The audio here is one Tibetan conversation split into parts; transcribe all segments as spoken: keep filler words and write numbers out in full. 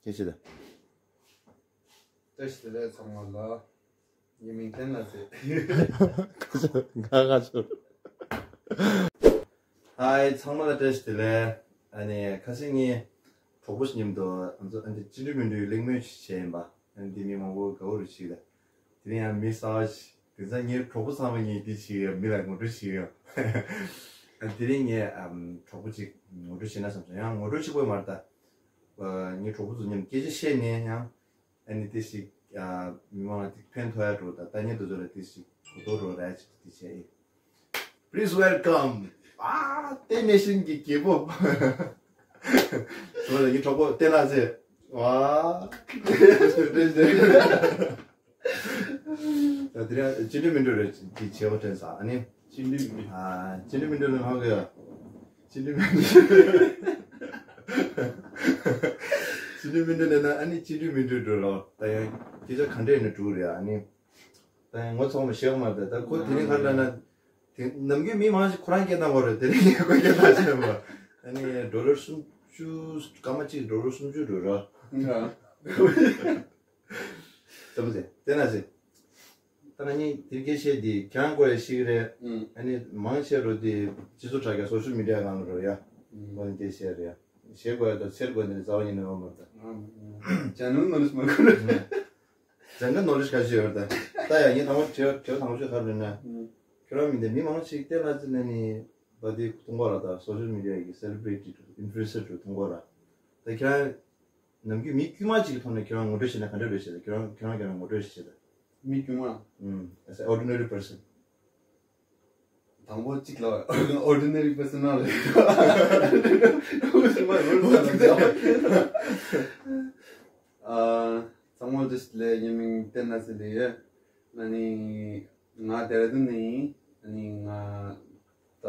ཁྱེད་ཆེ་ད། བཀྲ་ཤིས་བདེ་ལེགས་ཚང་མ་ལ། ངའི་མིང་བསྟན་ལ་ཟེར། ཁ་ཆེ་ང་ཁ་ཆེ། ཧའི་ཚང་མ་ལ་བཀྲ་ཤིས་བདེ་ལེགས། ཨ་ནི་ཁ་སང་ངའི་གྲོགས་པོ་ཞིག་མཉམ་དུ་ང་ཚོ་ཨ་འདི་ཅི་འདྲ་མི་འདྲའི་གླེང་མོལ་ཞིག་བྱས་ཡིན་པ། ཨ་འདི་མི་མང་པོ་དགའ་བོ་རུ་ཞིག་ལ། དེ་རིང་ཡང་མི་གསར་བ་ཞིག་དེང་སང་ངའི་གྲོགས་པོ་ཚང་མ་ངས་འདི་བྱེད་ཡོད། མི་ལ་ངོ་སྤྲོད་བྱེད་ཡོད། ཨ་དེ་རིང་ངས་ཨམ་གྲོགས་པོ་ཅིག་ངོ་སྤྲོད་བྱེད་ན་བསམ་སོང་། ཡང་ངོ་སྤྲོད་ཆེ་པོ་མ་རེད་ད། ངའི་གྲོགས་པོ་ཚོ་མཉམ་སྐད་ཆ་བཤད་ནས་ཡང་ཨ་ནི་དེ་ཞིག་ཨ་མི་མང་ལ་དེ་ཕན་ཐོགས་ཡ་འགྲོ་ད། ལྟ་ཉན་དུ་ཚོ་ལ་དེ་ཞིག་གོ་རྟོགས་འགྲོ་ར་ཅིག་དེ་བྱས་ཡིན། Please welcome. ཨ་ཏེ་ནེ་ཤན་གྱི་རྒྱལ་པོ། ང་ལ་ངའི་གྲོགས་པོ་ཏེ་ལ་ཟེར། ཨ། ད་དེ་རིང་ཅི་འདྲ་མི་འདྲ་རེད་ཀྱི་བྱེད་པ་དྲན་ས། ཨ་ནི་ཅི་འདྲ་མི་འདྲ། ཨ་ཅི་འདྲ་མི་འདྲ་ནི་ཧ་གོ་ཡ། ཅི་འདྲ་མི་འདྲ། ཅི་འདྲ་མི་འདྲ་ནི་ན་ཨ་ནི་ཅི་འདྲ་མི་འདྲ་འགྲོ་ལོ། ད་ཡང་སྐད་ཆ་ག་འདྲ་ཡིན་ན་འགྲོ་རེད། ཨ་ནི་ད་ཡང་ངོ་ཚ་བོ་ཞེ་དྲག་མ་རེད། ད་ཁོ་དེ་རིང་ག་རེ་ལབ་ན། དེ་ནམ་རྒྱུན་མི་མང་ཞིག་ཁོ་རང་སྐད་བཏང་གོ་རེད། དེ་རིང་ངས་ཁོ་སྐད་བཏང་ཤེས་མ། ཨ་ནི་ཌོ་ལར་སུམ་ཅུ། སྐར་མ་གཅིག་ཌོ་ལར་སུམ་ཅུ་འགྲོ་ར། ཙམ་ཟེར་ཏེ་ན་ཟེར། ད་ང་གཉིས་དེ་སྐད་བཤད་དེ་ཁྱེད་རང་ཀོ་རེ་ཤེས་ཀྱི་རེད། ཨ་ནི་མང་ཆེ་རུ་དེ་སྤྱི་ཚོགས་དྲ་རྒྱ་སོ་ཤལ་མི་ཌི་ཡ་སྒང་ལ་རོ་ཡ། ཁོ་ནི་སྐད་བཤད་རེད་ཡ། བཤད་དགོས་ཡ་ད་འཚེར་དགོས་ནི་རྩ་བ་ཉིད་ནས་ཡོད་མ་རེད་ད། ཅན་ནོ་ལེ་ཇི་མ་ཁོ་རེད། ཅན་ག་ནོ་ལེ་ཇི་ག་ཞིག་ཡོད་རེད་ད། ད་ཡ་ངས་དང་པོ་དྲི་བ་དྲི་བ་དང་པོ་ཞིག་ག་རེ་ན། ཁྱོད་རང་མི་འདི་མི་མང་ཞིག་སྟེ་ལ་ཙི་ནས་ནི་བ་དེ་མཐོང་གོ་ར། ད་སོ་ཤལ་མི་ཌི་ཡ་གི་སེ་ལེ་བྷི་རི་ཊི་ཨིན་ཕུ་ལུ་ཨེན་སར་དུ་མཐོང་གོ་ར། ད་ཁྱེད་རང་ནམ་རྒྱུན་མི་དཀྱུས་མ་ཅིག་གི་ཐོག་ནས་ཁྱོད་རང་ངོ་སྤྲོད་བྱེད་ན་ག་འདྲ་རེད་བྱེད་ད། ཁྱོད་རང་ཁྱོད་རང་ཁྱོད་རང་ངོ་སྤྲོད་བྱེད་ད། མི་དཀྱུས་མ། ཨུམ། As an ordinary person. དང་པོ་གཅིག་ལ་ཨོར་ཌི་ནེ་རི་པར་སན་ལ་རེད། ཨ་ཚང་མ་བཀྲ་ཤིས་བདེ་ལེགས། ངའི་མིང་བསྟན་ལ་ཟེར་ལེ་ཡོད། ཨ་ནི་ང་ལྡེ་ར་ལྡུན་ནས་ཡིན། ཨ་ནི་ང་ད་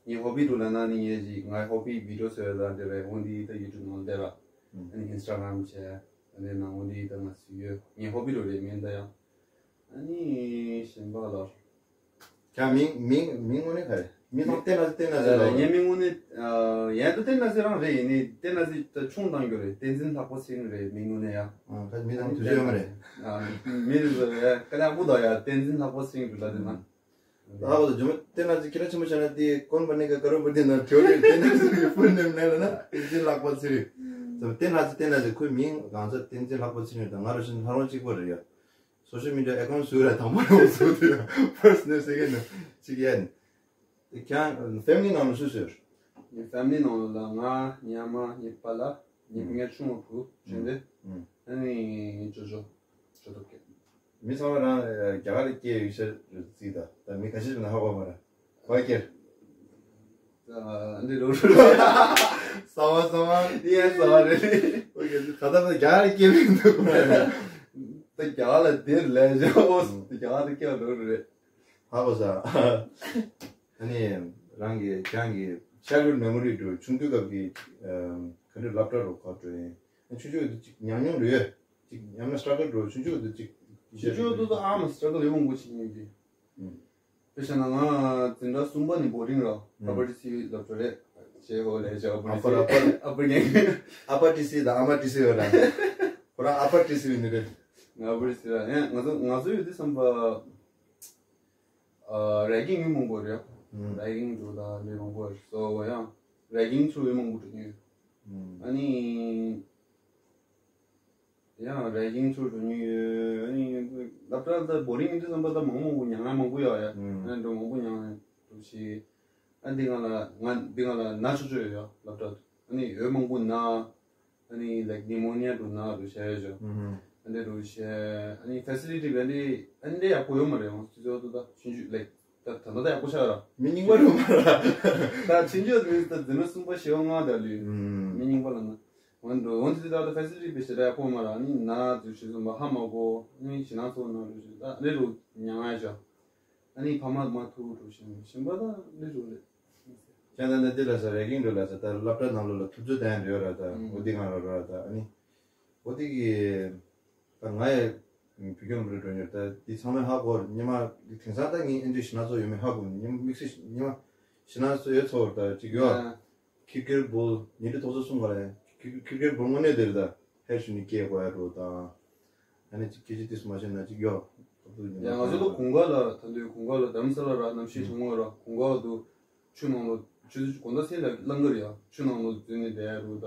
ངའི་ཧོ་བི་འདྲ་ལབ་ན་ནི་ངའི་ཅིག་ངའི་ཧོ་བི་བི་ཌི་ཡོ་བཟོ་ཡ་ལ་འདྲ་བའི་འོ་འདི་ད་ཡུ་ཊུབ་ནང་བསྡད་ར། ཨ་ནི་ཨིན་སི་ཊ་གྷ་རམ་བྱས། ཨ་ནི་ནང་འོ་འདི་ད་ང་ཚོ་ཡོད། ངའི་ཧོ་བི་འདྲ་རེད་མིན་ད་ཡང་། ཨ་ནི་གཞན་པ་ལ། ཁྱེད་མིང་མིང་མིང་དངོས་གནས་ག་རེ། མིང་ཐོག་བསྟན་ལ་བསྟན་ལ་ཟེར་ལ། ངའི་མིང་དངོས་གནས་ཡན་དུ་བསྟན་ལ་ཟེར་རང་རེད། ཡིན་ནའི་བསྟན་ལ་ཟེར་ད་ཆུང་བཏང་རྒྱུ་རེད། བསྟན་འཛིན་ལྷག་པ་སིང་རེད་མིང་དངོས་གནས་ཡ། ཨ་ཁ་མི་དང་དུ་ཅོ་ཡོད་མ་རེད། མི་རེད་ཟེར་ཡ་ཀ་ལ་བུ་དང་ཡ་བསྟན་འཛིན་ལྷག་པ་སིང་རེད་ལ་དེ་ན། ད་ཧ་གོ་ད་ཇོ་མོ་བསྟན་ལ་ཟེར་ཁྱེད་རང་ཆེན་པོ་བྱས་ན་དེ་ཀོན་པ་ནི་ག་ཀ་རོ་པ་ཏི་ན་ཁྱོད་རེད། བསྟན་ལ་ཟེར་གི་ཕུ་ནེམ་ནས་ལ་ན་བསྟན་འཛིན་ལྷག་པ་སིང་རེད། བསྟན་ལ་ཟེར་བསྟན་ལ་ཟེར་ཁོའི་མིང་གང་ཟེར་བསྟན་འཛིན་ལྷག་པ་སིང་རེད། ད་ང་རུ་ཤིན་ལྷ་རོང་གཅིག་པ་རེད་ཡ། སོ་ཤལ་མི་ཌི་ཡ་ཨེ་ཀའུན་ཊི་བཟོས་ར་དང་པོ་རང་བཟོས་དུས་ཡང་ཕར་སི་ནལ་སེ་ཀེན་ཌི་གཅིག་ཡན། དེ་ཁྱང་ཕེ་མི་ལི་ནང་ལ་སུ་སུ་ཡོད། ངའི་ཕེ་མི་ལི་ནང་ལ་ང་ངའི་ཨ་མ་ངའི་པཱ་ལགས་ངའི་སྤུན་ཉེ་ཆུང་བ་བུ་གཞོན་དེ། ཨ་ནི་ངའི་ཅོ་ཅོ་ཅོ་ཏོ་སྐད། མི་ཚང་མ་རང་རྒྱ་གར་ལ་སྐྱེས་ཡོད་ཤག་རྩིས་ད། ད་མི་ཁ་ཤས་ཅིག་ན་ཧ་གོ་མ་ར། ཁོ་ཁྱེར། འདི་རུ་རུ་རུ། ས་བ་ས་བ། ཡ་ས་བ་རེད། ཨོ་ཁེ་ད་ལྟ་རྒྱ་གར་སྐྱེས་མི་འདུག་ད་རྒྱ་གར་ལ་དེར་ལས་བྱ་འོ། རྒྱ་གར་སྐྱེས་རུ་རུ་རེད། ཧ་གོ་ས། ཨ་ནི་རང་གི་ཁྱེད་ཀྱི་ཆའིལ་ཧུཌ་མེ་མོ་རི་འགྲོ། ཆུང་དུས་སྐབས་ཀྱི་ག་འདྲ་སློབ་གྲྭ་རུ་ག་འགྲོ་ཡིན། ཆུང་ཆུང་དུས་ཅིག་ཉམས་མྱོང་རེད། ཅིག་ཉམས་ན་སི་ཊྲག་གལ་འགྲོ། ཆུང་ཆུང་དུས་ཅིག་ཆུང་ཆུང་དུས་ཨ་མ་སི་ཊྲག་གལ་ཡོད་མང་པོ་ཅིག་ཡིན་གྱི། དཔེ་བཞག་ན་ང་འཛིན་གྲྭ་གསུམ་པ་ནས་བོར་ཌིང་ར། ཨ་པར་ཊི་སི་སློབ་གྲྭ་རེད། ཅེ་ཧོ་ལེ་ཅེ་ཨ་པར་ཊི་སི། ཨ་པར་ཨ་པར་ཉན། ཨ་པར་ཊི་སི་དང་ཨ་མ་ཊི་སི་ཡོད་ར། ཁོ་རང་ཨ་པར་ཊི་སི་ཡིན་ནི་རེད། ང་ཨ་པར་ཊི་སི་ར། ཡང་ང་ཚོ་ང་ཚོ་ཡོད་དུས་ཙམ་པ་ཨ་རེ་གིང་ཡོད་མང་པོ་རེད། རེ་གིང་འགྲོ་ད་ལས་མང་པོ་རེད། སོ་ཡང་རེ་གིང་ཚུ་ཡོད་མང་པོ་འགྲོ་ཉོས། ཨ་ནི། ཡང་རེ་གིང་ཚུར་འགྲོ་མྱོང་ཡོད། ཨ་ནི་སློབ་གྲྭ་ད་བོ་རིང་ཡིན་དུས་ཙམ་པ་ད་མང་མང་པོ་མྱངས་ཡ་མང་པོ་ཡོད་ཡ། ཨ་འགྲོ་མང་པོ་མྱངས་འགྲོ་ཞིག་ཨ་འདི་སྒང་ལ་ང་འདི་སྒང་ལ་ན་ཆོག་ཆོག་ཡོད་ཡ་སློབ་གྲྭ་དུ། ཨ་ནི་འོད་མང་པོ་ན། ཨ་ནི་ལའིཀ་ནི་མོ་ནི་ཡ་འགྲོ་ན་འགྲོ་བྱས་ཡོད་ཅོ། ཨ་འདི་འགྲོ་བྱས་ཨ་ནི་ཕེ་སི་ལི་ཊི་བས་འདི་ཨ་ནི་འདི་ཡག་པོ་ཡོད་མ་རེད། ཡང་སྤྱི་ཚོགས་དུ་ད་ཆུང་ཆུང་ལའིཀ་ད་ད་ད་ད་ཡག་པོ་ཆགས་ཡོད་ར། མི་རྙིང་པ་རུ་མ་ར། ད་ཆུང་ཆུང་མི་ད་འཛིན་གྲྭ་གསུམ་པ་བཞི་པ་ལྔ་ད་ལུས་མི་རྙིང་པ་ལ་ན། འོན་ཏེ་འོན་ཏེ་ད་ལྟ་ཕེ་སི་ལི་ཊི་དཔེ་ཞེ་དྲག་ཡག་པོ་མ་རག་ནི་ན་དུ་ཞུ་སོང་བ་ཧ་མ་གོ་ནི་ཞི་ན་སོ་ན་རུ་ཞུ་ད་ལེ་རུ་མྱང་ང་ཞོ། ཨ་ནི་ཕ་མ་མ་ཐུག་རུ་ཞིང་ཞིང་པ་ད་ལེ་རུ་ལེ། ཁྱེད་ད་ནི་དེ་ལ་ས་རེ་གིང་རུ་ལ་ས་ད་སློབ་གྲྭ་ནང་ལོ་ལ་ཐུབ་ཚོད་ལྡན་རེ་ཡོད་ར། ད་འོ་དེ་གང་ར་ར་ད་ཨ་ནི་འོ་དེ་གི་ད་ང་ཡི་བོད་སྐྱོར་མི་རུ་འགྲོ་ཉོར་ད་དེ་ཚང་མས་ཧ་གོ་ཉི་མ་དེང་སང་ད་ངའི་ཨེ་འདྲའི་ཞི་ན་སོ་ཡོད་མེད་ཧ་གོ་ཉི་མ་དམིགས་བསལ་ཉི་མ་ཞི་ན་སོ་ཡོད་ཚོར་ད་ཅིག་ཡོད། ཁིར་ཁིར་བོལ་ཉིན་རེ་ཐོག་ཚོ་གསུང་ག་རེ། ཁིར་ཁིར་ཁིར་བོལ་དངོས་གནས་དེ་རེད་ད། ཧེར་ཞུ་ནི་སྐྱེ་དགོས་ཡ་རོ་དང་། ཨ་ནི་ཅིག་སྐད་ཆ་ཏིས་མ་བཤད་ན་ཅིག་ཡོ། ཡ་ང་ཚོ་ལོ་གུང་དཀར་ལ་ད་འདོད་གུང་དཀར་ལ་དམ་ས་ལ་ར་གནམ་གཤིས་གྲང་མོ་ར་གུང་དཀར་དུ་ཆུ་ནང་ལོ་ཆུ་དགོང་དག་སེ་ལ་ལང་གི་རེད་ཡ། ཆུ་ནང་ལོ་འཛུལ་ནས་བསྡད་རུ་ད།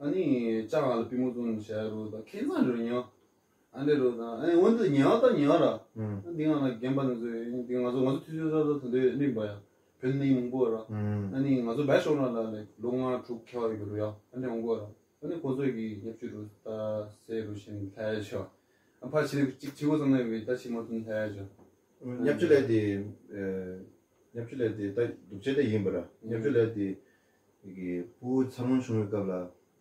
ཨ་ནི་ལྕགས་ལ་པུས་མོ་བཙུམ་བྱས་རུ་ད་ཁེ་མཚང་རུ་ཉོ། ཨ་འདྲ་རུ་ད་ཨ་ནི་འོན་ཏེ་ཉོ་ད་ཉོ་ར། འདི་ང་ལ་རྒན་པ་ནི་ཚོས་འདི་ང་ཚོ་ང་ཚོ་དུས་ཚོད་ད་ད་འདོད་ནི་པ་ཡ། བོད་ནི་མང་པོ་ར། ཨ་ནི་ང་ཚོ་བས་ཤོར་ན་ལ་ལེ་ལོ་ལྔ་དྲུག་ཁྱེར་བ་ཡོད་རུ་ཡ། ཨ་འདྲ་མང་པོ་ར། ཨ་ནི་ཁོ་ཚོས་ཀྱི་ཉབ་ཆུ་རུ་ད་སེ་རུ་བཞིན་ལྷ་ཡ་ཆོ། ཨ་ཕ་ཆི་ལེ་གཅིག་ཆི་གོ་ཙམ་ན་ཡོད་ད་ཆི་མ་ཐུན་ལྷ་ཡ་ཆོ། ཉབ་ཆུ་ལས་དེ། ཉབ་ཆུ་ལས་དེ་ད་སྡུག་ཅག་ད་ཡིན་པ་ར། ཉབ་ཆུ་ལས་དེ། ཀྱི་ཕྲུ་གུ་འཚར་ལོངས་བྱུང་བའི་སྐབས་ལ་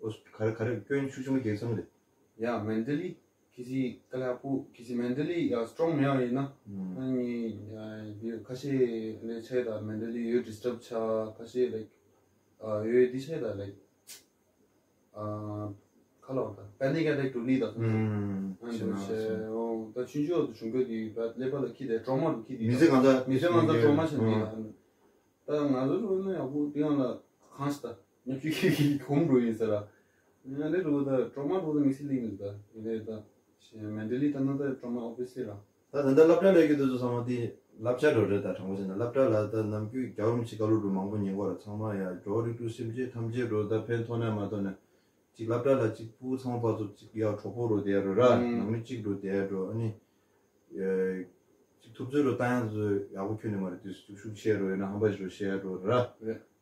ཨོ་ག་རེ་ག་རེ་སྐྱོན་ཤུགས་ཆེན་པོ་རྒྱག་ཚང་རེད། ཡ་མེན་ཏ་ལི་ཁི་སི་ཀ་ལ་ཕྲུ་གུ་ཁི་སི་མེན་ཏ་ལི་ཡ་སི་ཊོང་མེད་པ་ཡིན་ན། ཨ་ནི་ཁ་ཤས་ལས་ཆེ་ད་མེན་ཏ་ལི་ཡོད་ཌི་སི་ཊབ་ཆ་ཁ་ཤས་ལའིཀ་ཡོད་འདི་ཆེ་ད་ལའིཀ་ཁ་ལོ་ད་པེ་ནིག་ཨ་ཊེག་འགྲོ་ནི་ད་སོང་ཙང་། ཨ་འདི་ཆེ་ད་ཆུང་ཆུང་དུ་བྱུང་གི་འདི་ད་ཀླད་པ་ལ་ཁི་དེ་ཊོ་མ་རུ་ཁི་འདི་མི་ཚེ་གང་ཚ་མི་ཚེ་གང་ཚ་ཊོ་མ་ཆེ་འདི་ད། ད་ང་ཚོ་རུ་ན་ཡག་པོ་དེ་ཡང་ལ་གང་ཞིག་ད་ཉབ་ཆུ་ཁྱི་ཁྱི་ཁོམ་འགྲོ་ཡིན་ཟེར་ར། ང་འདི་རུ་ད་ཊོ་མ་རུ་ད་དམིགས་བསལ་ལིང་ད་ཡིན་ནའི་ད་མེན་ཏ་ལི་ད་ན་ད་ཊོ་མ་ཨོ་བི་སི་ལི་ར། ད་ད་ལྟ་སློབ་གྲྭ་ལས་ཀྱི་དུས་ཚོད་ཚང་མ་དེ་བསླབ་བྱ་འགྲོ་རེད། ད་དྲང་པོ་བཤད་ན་སློབ་གྲྭ་ལ་ད་ནམ་རྒྱུན་རྒྱལ་བ་རིན་པོ་ཆེ་བཀའ་སློབ་འགྲོ་མང་པོ་ཉན་གོ་ར། ཚང་མ་ཡ་འགྲོ་རིགས་དྲུག་སེམས་ཅན་ཐམས་ཅད་འགྲོ་ད་ཕན་ཐོགས་ན་མ་ཐོགས་ན་ཅིག་སློབ་གྲྭ་ལ་ཅིག་ཕྲུ་གུ་ཚང་མ་ཕར་ཚུར་ཅིག་ཡ་གྲོགས་པོ་འགྲོ་བསྡད་རོ་ར། ནང་མི་གཅིག་འགྲོ་བསྡད་འགྲོ་ཨ་ནི། ཅིག་ཐུབ་ཚོད་རུ་བཏང་ཡ་ཚོ་ཡག་པོ་ཁྱོན་ནས་མ་རེད། དུས་སུ་ཤུགས་ཤུགས་བཤད་རོགས་ཡོད་ན་ཧམ་པ་ཞིག་རུ་བཤད་རོགས་ར།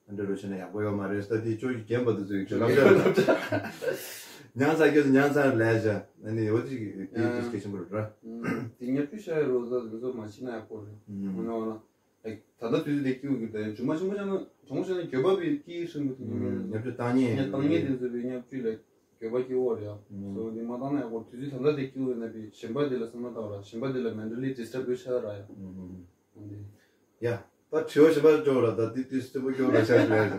ཨ་འདྲ་རུ་བཤད་ན་ཡག་པོ་ཡོད་མ་རེད། ད་དེ་ཅོ་ཡི་རྒན་པ་དུ་ཚོ་ཡི་ཅོ་ལབ་ཡ་ལབ་ཡ། མྱང་ཚ་སྐྱོ་མྱང་ཚ་ལས་བྱ་ཨ་ནི་འོ་དེ་དེ་དེ་སྐད་ཆེན་པོ་རུ་ར། དེ་ཉབ་ཆུ་བཤད་རོགས་ད་དུ་ཚོ་མ་ཤི་ན་ཡག་པོ་རེད། ང་ན་ལ་ད་ལྟ་དུས་ཚོད་དེ་སྐྱིད་པོ་གི་ད་ཡང་ཇུ་མ་ཆེན་པོ་བྱ་ན་གྲོང་བཤད་ན་འགྱོད་པ་བའི་སྐྱིད་ཧྲིལ་མོ་དེ་ཉིན་ཉབ་ཆུ་བཏང་ཉེ་ཉ་བཏང་ཉེ་དེ་ཚོ་བའི་ཉབ་ཆུ་ལ། འགྱོད་པ་སྐྱེ་བོ་རེད་ཡ། སོ་འདི་མ་བཏང་ན་ཡག་པོ་དུས་ཚོད་ད་ལྟ་དེ་སྐྱེ་བོ་ཡིན་ན་པའི་གཞན་པ་དེ་ལ་བསམ་བློ་བཏང་ར་གཞན་པ་དེ་ལ་མེན་ཏ་ལི་ཌི་སི་ཊབ་ཡོད་ཆགས་ར་ཡ། འདི། ཡ། ད་དྲི་བ་གཞན་པ་སྐྱོ་ར་ད་དེ་དུས་སྟོན་པ་སྐྱོ་ར་ཆགས་རེད།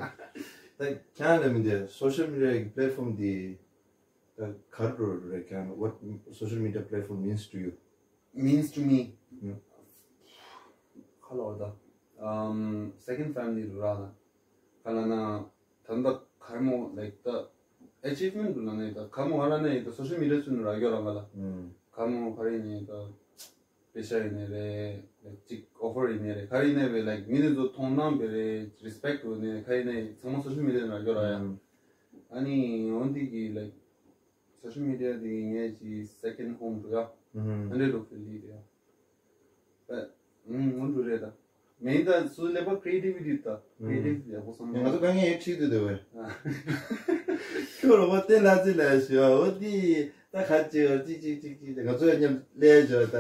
ད་ཁྱང་ལ་མི་འདི་སོ་ཤལ་མི་ཌི་ཡ་གི་པི་ལེཊ་ཕོམ་འདི་ད་ག་རེ་འགྲོ་རེད། ཁྱང་what social media platform means to you? Means to me. ཁ་ལོ་ད། ཨམ་second family རུ་ར་ད། ག་ལ་ན། ད་ལྟ་གར་མོ་like the achievement རུ་ལ་ནས་ད་གར་མོ་ང་ར་ནས་ད་social media ཚུན་ར་གྱོ་ར་ང་ལ། གར་མོ་ག་རེ་ནས་ད་པེ་ཤ་ཡིན་ནས་རེད། like ཅིག་offer ཡིན་ནས་རེད། ག་རེ་ནས་བས་like མི་དེ་ཚོ་མཐོང་སྣང་བས་རེད་respect རུ་ནས་ག་རེ་ནས་ཚང་མ་social media ནས་ར་གྱོ་ར་ཡ། ཨ་ནི་འོན་ཏེ་གི་like social media དེ་ངའི་ཅི་second home རུ་ཡ། ཨ་འདྲེ་རུ་ཕི་ལི་རུ་ཡ། ཨ་ཨུམ་ངོ་འདྲུ་རེད་ད། མེན་ད་སུ་ལེ་པ་creativity ད་creative ཡག་པོ་སོང་ང་ཚོ་དཀའ་ངལ་ཧེ་ཁྲིད་དུ་འདུག་བས། ཁྱོད་རོགས་པ་བསྟན་ལ་རྩི་ལ་ཞོ་འོ་དི་ད་ཁ་ཅིག་ཅིག་ཅིག་ཅིག་ཅིག་ང་ཚོ་ཡང་མཉམ་ལས་ཞོ་ད།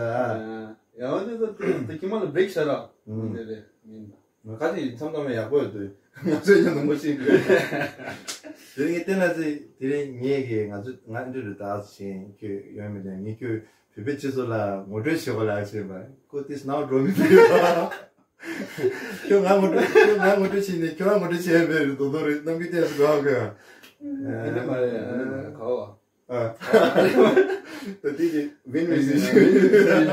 ཡང་འོ་དི་ད་ད་ཁྱི་མ་ལ་break བྱ་ར། ཨུམ་རེད་རེད་མིན་ད། ང་ཁ་ཅིག་མཚམས་མཚམས་ཡག་པོ་ཡོད་དུས་ང་ཚོས་ཀྱང་ནོར་མོ་ཤེས་དགོས། དེ་རིང་བསྟན་ལ་ཚེ་དེ་རིང་ངས་ཀྱི་ང་ཚོ་ང་འདྲི་རུ་དག་ཞིང་ཁྱོད་ཡོད་མི་ལས་ངས་ཁྱོད་བོད་པའི་སྤྱི་ཚོགས་ལ་ངོ་སྤྲོད་བྱེད་དགོས་ལ་ཞེས་པ་ཁོ་དེ་སྣང་འགྲོ་མི་འདུག་ཁྱོད་ང་ངོ་སྤྲོད་ཁྱོད་ང་ངོ་སྤྲོད་བྱས་ནས་ཁྱོད་རང་ངོ་སྤྲོད་བྱས་པའི་རུ་རྡོག་རྡོག་རེད་རྣམ་ཀུན་ཏན་སུ་གོ་ཧ་གོ་ཡང་། ཨ་ནི་མ་རེད་ཨ་ནི་མ་རེད་ག་བ། ཨ། ད་དེ་དེ་win win situation།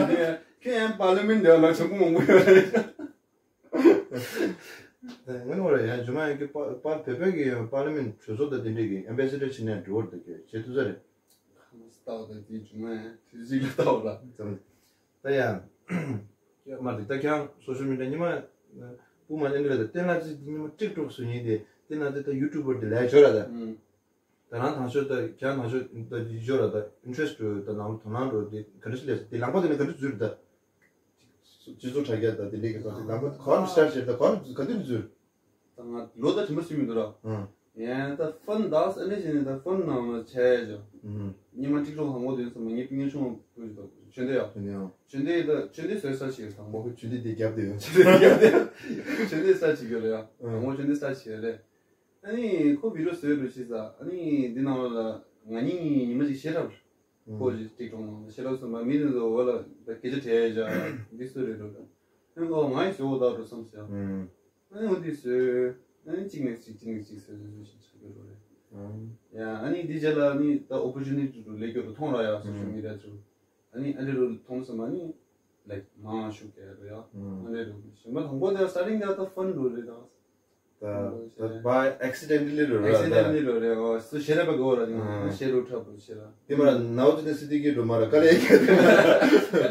ཁྱོད་ཡང་པར་ལི་མེན་ཊི་འདི་ལ་ཆོག་གི་མང་པོ་ཡོད་རེད། ངས་ནོར་ཡང་ཇུ་མ་ཡང་གི་པར་པར་བོད་པའི་གི་པར་ལི་མེན་ཊི་གྲོས་ཚོགས་དང་དེ་འདྲས་ཀྱི་ཨེམ་བེ་སེ་ཌར་བྱེད་ནས་འགྲོ་བར་འདུག་གི་བྱེད་ཐུབ་ས་རེད། ཁ་མ་སྟག་དང་དེ་ཇུ་མ་ཡང་དུས་ཚིགས་ལ་ལྟ་བ་ལ། ཙམ། ད་ཡང་། མ་རེད་ད་ཁྱང་སོ་ཤལ་མི་ཌི་ཡ་ཉི་མ། སྤུ་མ་ཨེ་འདྲ་ལ་ད་བསྟན་ལ་ཙི་ཉི་མ་ཀྲིག་ཀྲོག་སུ་ཉིན་དེ་བསྟན་ལ་ཙི་ད་ཡུ་ཊུབ་པར་དེ་ལས་བྱོས་ར་ད། ད་རང་དང་ཤོས་ད་ཁྱང་དང་ཤོས་ད་ཡི་ཤོ་ར་ད་ཨིན་ཊི་རེ་སི་ཊི་ད་ནང་དོ་སྣང་འགྲོ་དེ་ག་འདྲ་ཞིག་ལས་དེ་ལང་པ་དེ་ནས་ག་འདྲ་འཛུལ་ད། སྤྱི་ཚོགས་དྲ་རྒྱ་ད་དེ་འདྲའི་གི་ད་དེ་ལང་པ་ག་བ་ནས་སི་ཊར་བྱེད་ད་ག་བ་ནས་ག་དུས་ནས་འཛུལ། ད་ང་ལོ་ད་དྲན་པ་སུས་མི་འདུག་ར། ཡང་ད་ཕོན་དག་ཨ་ནི་བྱས་ནས་ད་ཕོན་ནང་ལ་ཆད་ཡ་ཅོ། ཉི་མ་གཅིག་ལོ་ཧང་གོ་དུས་སམ་ངའི་སྤུན་ཉེ་ཆུང་བུ་ཞིག་ད་ཆོས་འདི་ཡ། ཆོས་འདི་ད་ཆོས་འདི་བཟོས་ས་ཞིག་དང་པོ། ཆོས་འདི་དེ་རྒྱབ་དེ་ཡོད། ཆོས་འདི་རྒྱབ་དེ་ཆོས་འདི་ས་ཞིག་ཡོད་རེད་ཡ། དང་པོ་ཆོས་འདི་ས་ཞིག་ཡོད་རེད། ཨ་ནི་ཁོ་བི་ཌི་ཡོ་བཟོས་འགྲོ་ཤི་ས། ཨ་ནི་འདི་ནང་ལ་ང་གཉིས་ཉི་མ་གཅིག་བཤད་རབས། ཁོ་གཅིག་ཀྲིག་ཀྲོང་ནང་བཤད་རབས་སོང་མ་མི་དེ་ཚོ་འོ་ལ་ད་སྐད་ཆ་དྲིས་ཡ་འདི་སུ་རེད་འགྲོ་ད། ཨ་ནི་ཁོ་ང་ཡི་བཟོ་འོ་ད་འགྲོ་བསམ་ཟེར། ཨ་ནི་འོ་འདི་བཟོས། ཨ་ནི་གཅིག་ནས་གཅིག་གཅིག་ནས་གཅིག་བཟོས་བཟོས་བཟོས་ཤིག་ཆགས་ཀྱི་འགྲོ་རེད། ཡ་ཨ་ནི་འདི་རྗེས་ལ་ཨ་ནི་ད་ཨོ་པོར་ཅུ་ནི་ཊི་རུ་ལས་སྐྱོ་རུ་མཐོང་ར་ཡ་སོ་ཤལ་མི་ཌི་ཡ་ཚུ། ཨ་ནི་ཨ་འདྲ་རུ་མཐོང་སོང་མ་ནི་ལའིཀ་མང་ཤུགས་རྒྱག་རུ་ཡ། ཨ་འདྲ་རུ་ཞིང་པ་དང་པོ་དེ་སི་ཊར་ཊིང་དེ་ད་ཕོན་རུ་རེད་ད། ད་ད་by accidentally རོ་ར་ད། Accidentally རོ་རེ་ཨོ་སུ་ཤེས་རབ་གོ་ར་ནི་ཤེས་རུ་ཁྲབ་རུ་ཤེས་ར། དེ་མ་ནའོ་ཙི་ཏན་སི་ཏི་གི་རོ་མ་ར་ཀ་ལེ་ཡ་ཀ་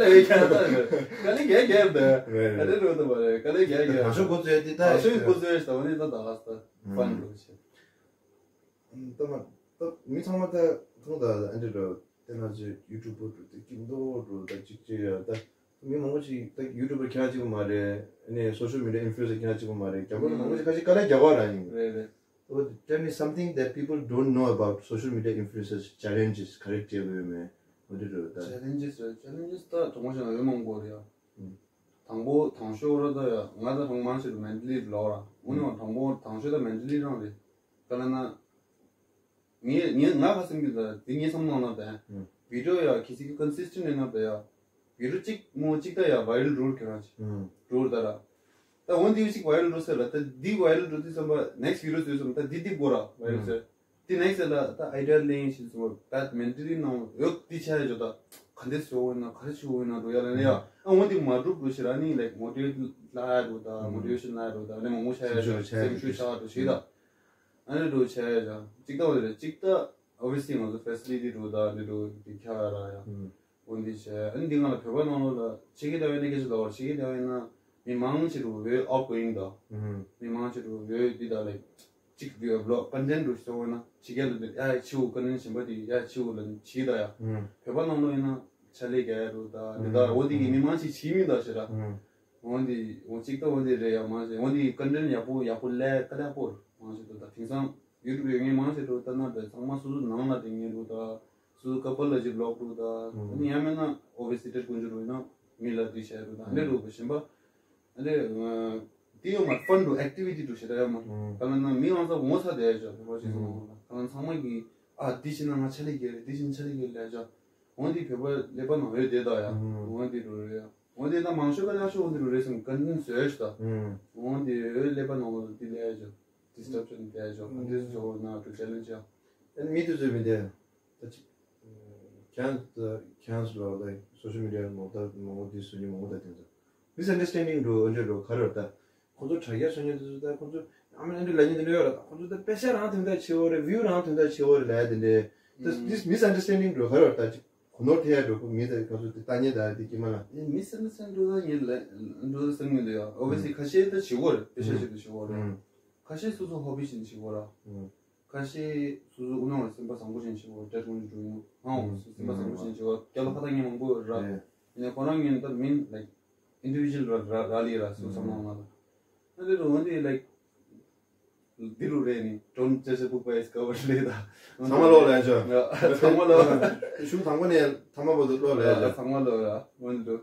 ལེ་ཡ་ཀ་ད་ཀ་ལེ་ཡ་ཀ་ད་ཀ་ལེ་རོ་ད་མ་རེ་ཀ་ལེ་ཡ་ཀ་ད་ཤོ་གོ་ཙེ་དེ་ད་ཤོ་གོ་ཙེ་ད་ནི་ད་ད་ཨ་སྟ་ཕན་རུ་ཤེས། ད་མ་ད་མི་ཚང་མ་ད་ཐུང་ད་ཨན་ཏི་རོ་དེ་ན་ཅི་ཡུ་ཊུབ་པར་རུ་དེ་ཀིམ་དོ་རུ་ད་ཅིག་ཅི་ཡ་ད། མི་མང་པོ་ཞིག་ད་ཡུ་ཊུབ་པར་ཁྱེད་རང་གཅིག་པོ་མ་རེད། ཨ་ནི་སོ་ཤལ་མི་ཌི་ཡ་ཨིན་ཕུ་ལུ་ཨེན་སར་ཁྱེད་རང་གཅིག་པོ་མ་རེད། རྒྱ་བོད་ལ་མང་པོ་ཞིག་ཁ་ཤས་དཀའ་ལས་རྒྱག་གོ་ར་ཡིན། རེད་རེད། But tell me something that people don't know about social media influencers challenges ག་རེ་བྱས་པ་ཡོད་མེད། འོ་དེ་རེད་ད། Challenges རེད། Challenges ད་གྲོགས་མོ་ཞིག་ན་ཡོད་མང་པོ་རེད་ཡ། དང་པོ་དང་ཤོས་ར་ད་ཡ་ང་ད་གྲོགས་མང་ཞིག་ཏུ་མེན་ཊ་ལི་ལོག་ར། འོ་ནི་དང་པོ་དང་ཤོས་ད་མེན་ཊ་ལི་རང་རེད། ག་ལ་ན། ངས་ངས་ང་ཁ་སེམས་ཀྱི་ད་དེ་ངས་བསམ་བློ་ན་ད་ཡང་། ཨུ། བི་ཌི་ཡོ་ཡ་གི་སི་གི་ཀོན་སིས་ཊེན་ཊི་ཡིན་ན་ད་ཡ། བི་ཌི་ཡོ་གཅིག་མོ་གཅིག་ད་ཡ་ཝའི་རལ་འགྲོ་གི་རང་ཅིག་ཨུ། འགྲོ་ད་ར། ད་འོན་ཏེ་གཅིག་ཝའི་རལ་འགྲོ་ཟེར་ལ་ད་འདི་ཝའི་རལ་འགྲོ་དུས་ཙམ་པ་ནེག་སི་ཊི་བི་ཌི་ཡོ་བཟོས་ཙམ་ད་འདི་འདི་དགོས་ར་ཝའི་རལ་ཟེར། འདི་ནེག་སི་ཊི་ལ་ད་ཨའི་ཌི་ཡ་ལེན་ཞིག་ཙམ་པ་བད་མེན་ཊ་ལི་ནང་ཡོད་འདི་ཆ་ཡ་ཇོ་ད། ག་འདི་བཟོ་འོ་ན་ག་རེ་བྱེད་འོ་ན་འགྲོ་ཡ་ལ་ནི་ཡ། ཨ་འོན་ཏེ་མ་འགྲུབ་འགྲོ་ཞེ་ར་ནི་ལའིག་མོ་ཊི་ཝེཊ་ལ་ཡ་འགྲོ་ད་མོ་ཊི་ཝེ་ཤན་ལ་ཡ་འགྲོ་ད་ནི་མང་པོ་ཆ་ཡ་ཇོ་སེམས་ཤུགས་ཆག་འགྲོ་ཞིག་ད། ཨ་ནི་འགྲོ་ཆ་ཡ་ཅང་གཅིག་ལྟ་བ་རེད། གཅིག་ལྟ་ཨོ་བི་ཡ་སི་ལི་ང་ཚོ་ཕེ་སི་ལི་ཊི་འགྲོ་ད་འདི་འགྲོ་འདི་ཁྱ་ར་ཡ། འོ་འདི་བྱས་ཨ་ནི་འདི་ང་ལ་བོད་པ་ནང་ལོགས་ལ་ཕྱི་རྒྱལ་ལྟ་བའི་གནས་སྐད་ཆ་ལ་བར་ཕྱི་རྒྱལ་ལྟ་བའི་ན་མི་མང་ཆེ་རུ་བོད་ཨོབ་གོ་ཡིན་ད། མི་མང་ཆེ་རུ་བོད་འདི་ད་ལེགས་གཅིག་འདི་བ་ལོག་ཀོན་ཊེན་འགྲོ་ཞིག་ཚོགས་ན་ཕྱི་རྒྱལ་ལ་འདི་ཡ་ཆི་བོ་ཀོན་ཊེན་གཞན་པ་འདི་ཡ་ཆི་བོ་ལ་ཕྱི་ད་ཡ། བོད་པ་ནང་ལོགས་ཡིན་ན་ཆ་ལེ་རྒྱ་ཡ་རུ་ད་འདི་ད་འོ་འདི་གི་མི་མང་ཆེ་ཕྱི་མི་ད་ཞེ་ད། འོན་ཏེ་འོ་གཅིག་ཏུ་འོན་ཏེ་རེད་ཡ་མང་ཆེ་འོན་ཏེ་ཀོན་ཊེན་ཡག་པོ་ཡག་པོ་ལས་ཀ་ལས་པོར་མང་ཆེ་ཏུ་ད་དེང་སང་ཡུ་ཊུབ་ཡོད་ངེས་མང་ཆེ་ཏུ་ལྟ་ན་ད་ཚང་མ་སོ་སོ་ནང་ལ་དེ་ངེས་རུ་ད་སོ་སོ་ཀ་པལ་ལ་ཅིག་ལོག་རུ་ད་ཨ་ནི་ཡང་མེད་ན་ཨོ་བི་སི་ཊི་ཀུན་ཅི་རུ་ཡིན་ན་མི་ལ་དེ་བྱས་རུ་ད་ཨ་འདྲེ་རུ་གི་ཞིམ་པ་ཨ་འདྲེ་དེ་ཡོད་མ་ཕན་རུ་ཨེག་ཊི་བི་ཊི་རུ་ཞེ་ད་ཡོད་མ་ད་ལ་ན་མི་ང་ཚ་ངོ་ཚ་དེ་ཡ་ཅག་བོད་པ་ཅིག་སོང་ད་ལ་ཚང་མ་གི་ཨ་དེ་བྱས་ན་ང་ཆ་ལེ་གེ་རེད་དེ་བྱས་ན་ཆ་ལེ་གེ་རེད་ལས་ཅག་འོན་ཏེ་བོད་པ་ཀླད་པ་ནང་ཡོད་དེ་ད་ཡ། འོན་ཏེ་རུ་རེད་ཡ། འོན་ཏེ་ད་མང་ཤོས་ཀ་ཡག་ཤོས་འོན་ཏེ་རུ་རེད་སེམས་ཀ་འདི་བཟོས་ཤི་ད། འོན་ཏེ་ཡོད་ཀླད་པ་ནང་ལ་དེ་ལས་ཡ་ཅོ། ཌི་སི་ཊབ་ཤན་དེ་ཡ་ཅོ། འདི་ཚོ་ན་ཏུ་ཅེ་ལེན་ཇི་ཡ། ཨན་མི་དེ་ཚོས་མི་དེ། ད་ཅི། ཁྱེད་ཁྱེད་ལ་ལ་སོ་ཤལ་མི་ཌི་ཡ་མང་ད་མང་པོ་དེ་སུ་ཉི་མང་པོ་ད་དེ་ཚོ། མི་སི་ཨན་ཌར་སི་ཊེན་ཌིང་འགྲོ་འོན་ཏེ་འགྲོ་ག་རེ་ད། ཁོང་ཚོ་དྲ་རྒྱ་སོ་ཉིད་དུ་ད་ཁོང་ཚོ་ཨ་མ་ཨན་ཌི་ལ་ཉིད་དུ་ནུ་ཡོད་ར་ད་ཁོང་ཚོ་ད་དཔེ་ཆ་རང་དོན་དག་ཆེ་བོ་རེད་བིའུ་རང་དོན་དག་ཆེ་བོ་རེད་ལ་ཡ་དེ་འདྲས་ད་this misunderstanding འགྲོ་ག་རེ་ད་ཅིག་གོ་ནོར་ཐེ་ཡ་འགྲོ་ཁོ་མི་ད་ཁོང་ཚོ་དེ་ལྟ་ཉེ་ད་དེ་ཀྱི་མ་ལ། ཨེ་མི་སེམས་སེམས་འགྲོ་ད་ཉེ་ལ་འགྲོ་ད་སེམས་ངན་འདུག་ཡ། ཨོ་བི་སི་ཁ་ཤས་ད་ཆེ་བོ་རེད་དཔེ་ཆ་ཆེ་ད་ཆེ་བོ་རེད། ཁ་ཤས་སོ་སོ་ཧོ་བི་བཞིན་ཆེ་བོ་ར། ཁ་ཤས་སོ་སོ་དབུ་ནང་ལ་སེམས་པ་བཟང་པོ་ཅན་ཞིག་འོ་ཏྲེ་ཀུན་འགྲོ་ཡོང་ཧང་འོ་སེམས་པ་བཟང་པོ་ཅན་ཞིག་འོ་སྐྱ་ལོ་ཁ་ཐག་ཉེ་མང་པོ་ར། ཡིན་ནའི་ཁོ་རང་ངན་ད་མིན་like individual ར་ར་ར་ལི་ར་སུ་བསམ་ནང་ལ། ཨ་དེ་རུ་འོན་ཏེ་like འདི་རུ་རེད་ནི་don't judge a book by its cover ལས་ད། ཚང་མ་ལོག་ལས་ཆོ། ཚང་མ་ལོག་ཤུགས་དང་པོ་ནས་ཐ་མ་བར་དུ་ལོག་ལས་ཆོ། ཚང་མ་ལོག་ར་འོན་ཏེ།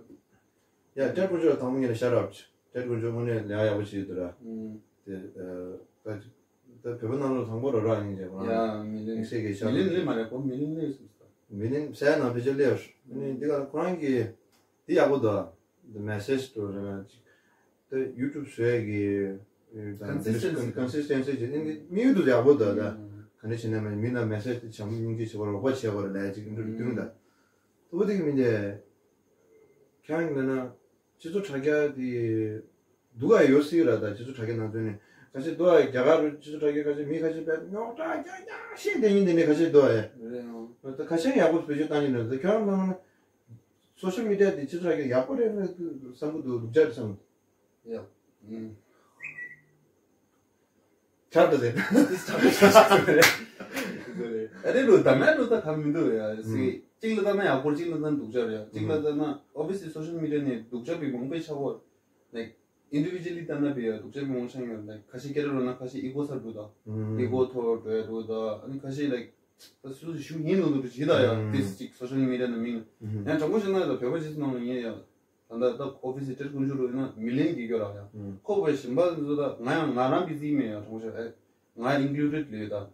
ཡ་ཏྲེ་ཀུན་འགྲོ་དང་པོ་ངས་ལ་ཤར་རབ་ཆོ། ཏྲེ་ཀུན་འགྲོ་དངོས་གནས་ལས་ཡག་པོ་བྱེད་ཡོད་དུ་ར། དེ་ད་ད་བོད་པ་ནང་ལོགས་དང་པོ་རོ་ར་ཡིན་ཅེས་ཁོ་རང་། ཡ་མི་ལིན་དམིགས་བསལ་གྱི་ཤར་མི་ལིན་ལི་མ་རེད་ཁོ་མི་ལིན་ལི་སུ་ས། མི་ལིན་སའི་ནང་དེ་ཅི་ལེ་ཡོད། ནི་འདི་ག་ཁོ་རང་གི་འདི་ཡག་པོ་འདུག the message to རེ་ན་ཅིག་ད་ཡུ་ཊུབ་བཟོས་གི་Consistency. Consistency ཅིག་ནི་དམིགས་ཡུལ་དུ་ཡག་པོ་འདུག་ད་ག་འདྲ་བྱས་ན་མི་ལ་message དེ་བྱམས་སྙིང་རྗེ་བྱེད་པར་རོགས་པ་བྱེད་པར་ལས་ཅིག་འདུག་འདུག་ད་དུ་བོ་དེ་གི་མི་འདི་ཁྱང་གི་ན་སྤྱི་ཚོགས་དྲ་རྒྱ་དེ་སྡུག་ག་ཡོད་སྲིད་ར། ད་སྤྱི་ཚོགས་དྲ་རྒྱ་ནང་དོན་ནས་ཁ་ཤས་སྡུག་ག་རྒྱ་གར་སྤྱི་ཚོགས་དྲ་རྒྱ་ཁ་ཤས་མི་ཁ་ཤས་དཔེ་རྙོག་དྲ་རྒྱག་རྒྱག་ཤེས་དེ་ཡིན་དེ་ནས་ཁ་ཤས་སྡུག་ག་ཡ། རེད་ཨང་། ད་ཁ་ཤས་ཡག་པོ་བེད་སྤྱོད་བཏང་གི་འདུག་ད་ཁྱོད་རང་ལ་སོ་ཤལ་མི་ཌི་ཡ་དེ་སྤྱི་ཚོགས་དྲ་རྒྱ་ཡག་པོ་རེད་བསམ་གི་འདུག་སྡུག་ཅག་རེད་བསམ་གི་འདུག་ཡ། ཨང་། ཆར་དུ་ཟེར། ཨ་རེ་ལོ་ད་མེད་ལོ་ད་ག་མི་འདུག་ཡ། སི་གཅིག་ལ་ལྟ་ན་ཡག་པོ་གཅིག་ལ་ལྟ་ན་སྡུག་ཅག་རེད་ཡ། གཅིག་ལ་ལྟ་ན་obviously social media ནས་སྡུག་ཅག་པའི་མང་པོའི་ཆགས་པ། like individually ལྟ་ན་པའི་ཡ་སྡུག་ཅག་པའི་མང་ཆགས་ཡོད། like ཁ་ཤས་སྐད་ར་རོ་ན་ཁ་ཤས་ego ཚར་འདུག་ད། ego ཐོར་འགྲོ་ཡ་འདུག་ད། ཨ་ནི་ཁ་ཤས་like ད་སུ་ཞུ་ཡིན་ལོ་འདུག་ཅི་ད་ཡ། this ཅིག་social media ནང་མིང་ཡང་དྲང་པོ་བཤད་ན་ད་བོད་པ་ཅིག་ནང་ལ་ཡིན་ཡ། ད་ལྟ་ད་ཨོ་ཕི་སི་ཊར་ཀུན་སྤྱོད་རུ་ཡིན་ན་མི་ལེན་གྱི་ཡོད་ར་ཡ། ཁོ་བས་གཞན་པ་ཚོ་ད་ང་ཡང་ང་རང་གི་རྩིས་མེད་ཡ་དྲང་པོ་ཤོད་ཨེ། ང་included ལས་ད།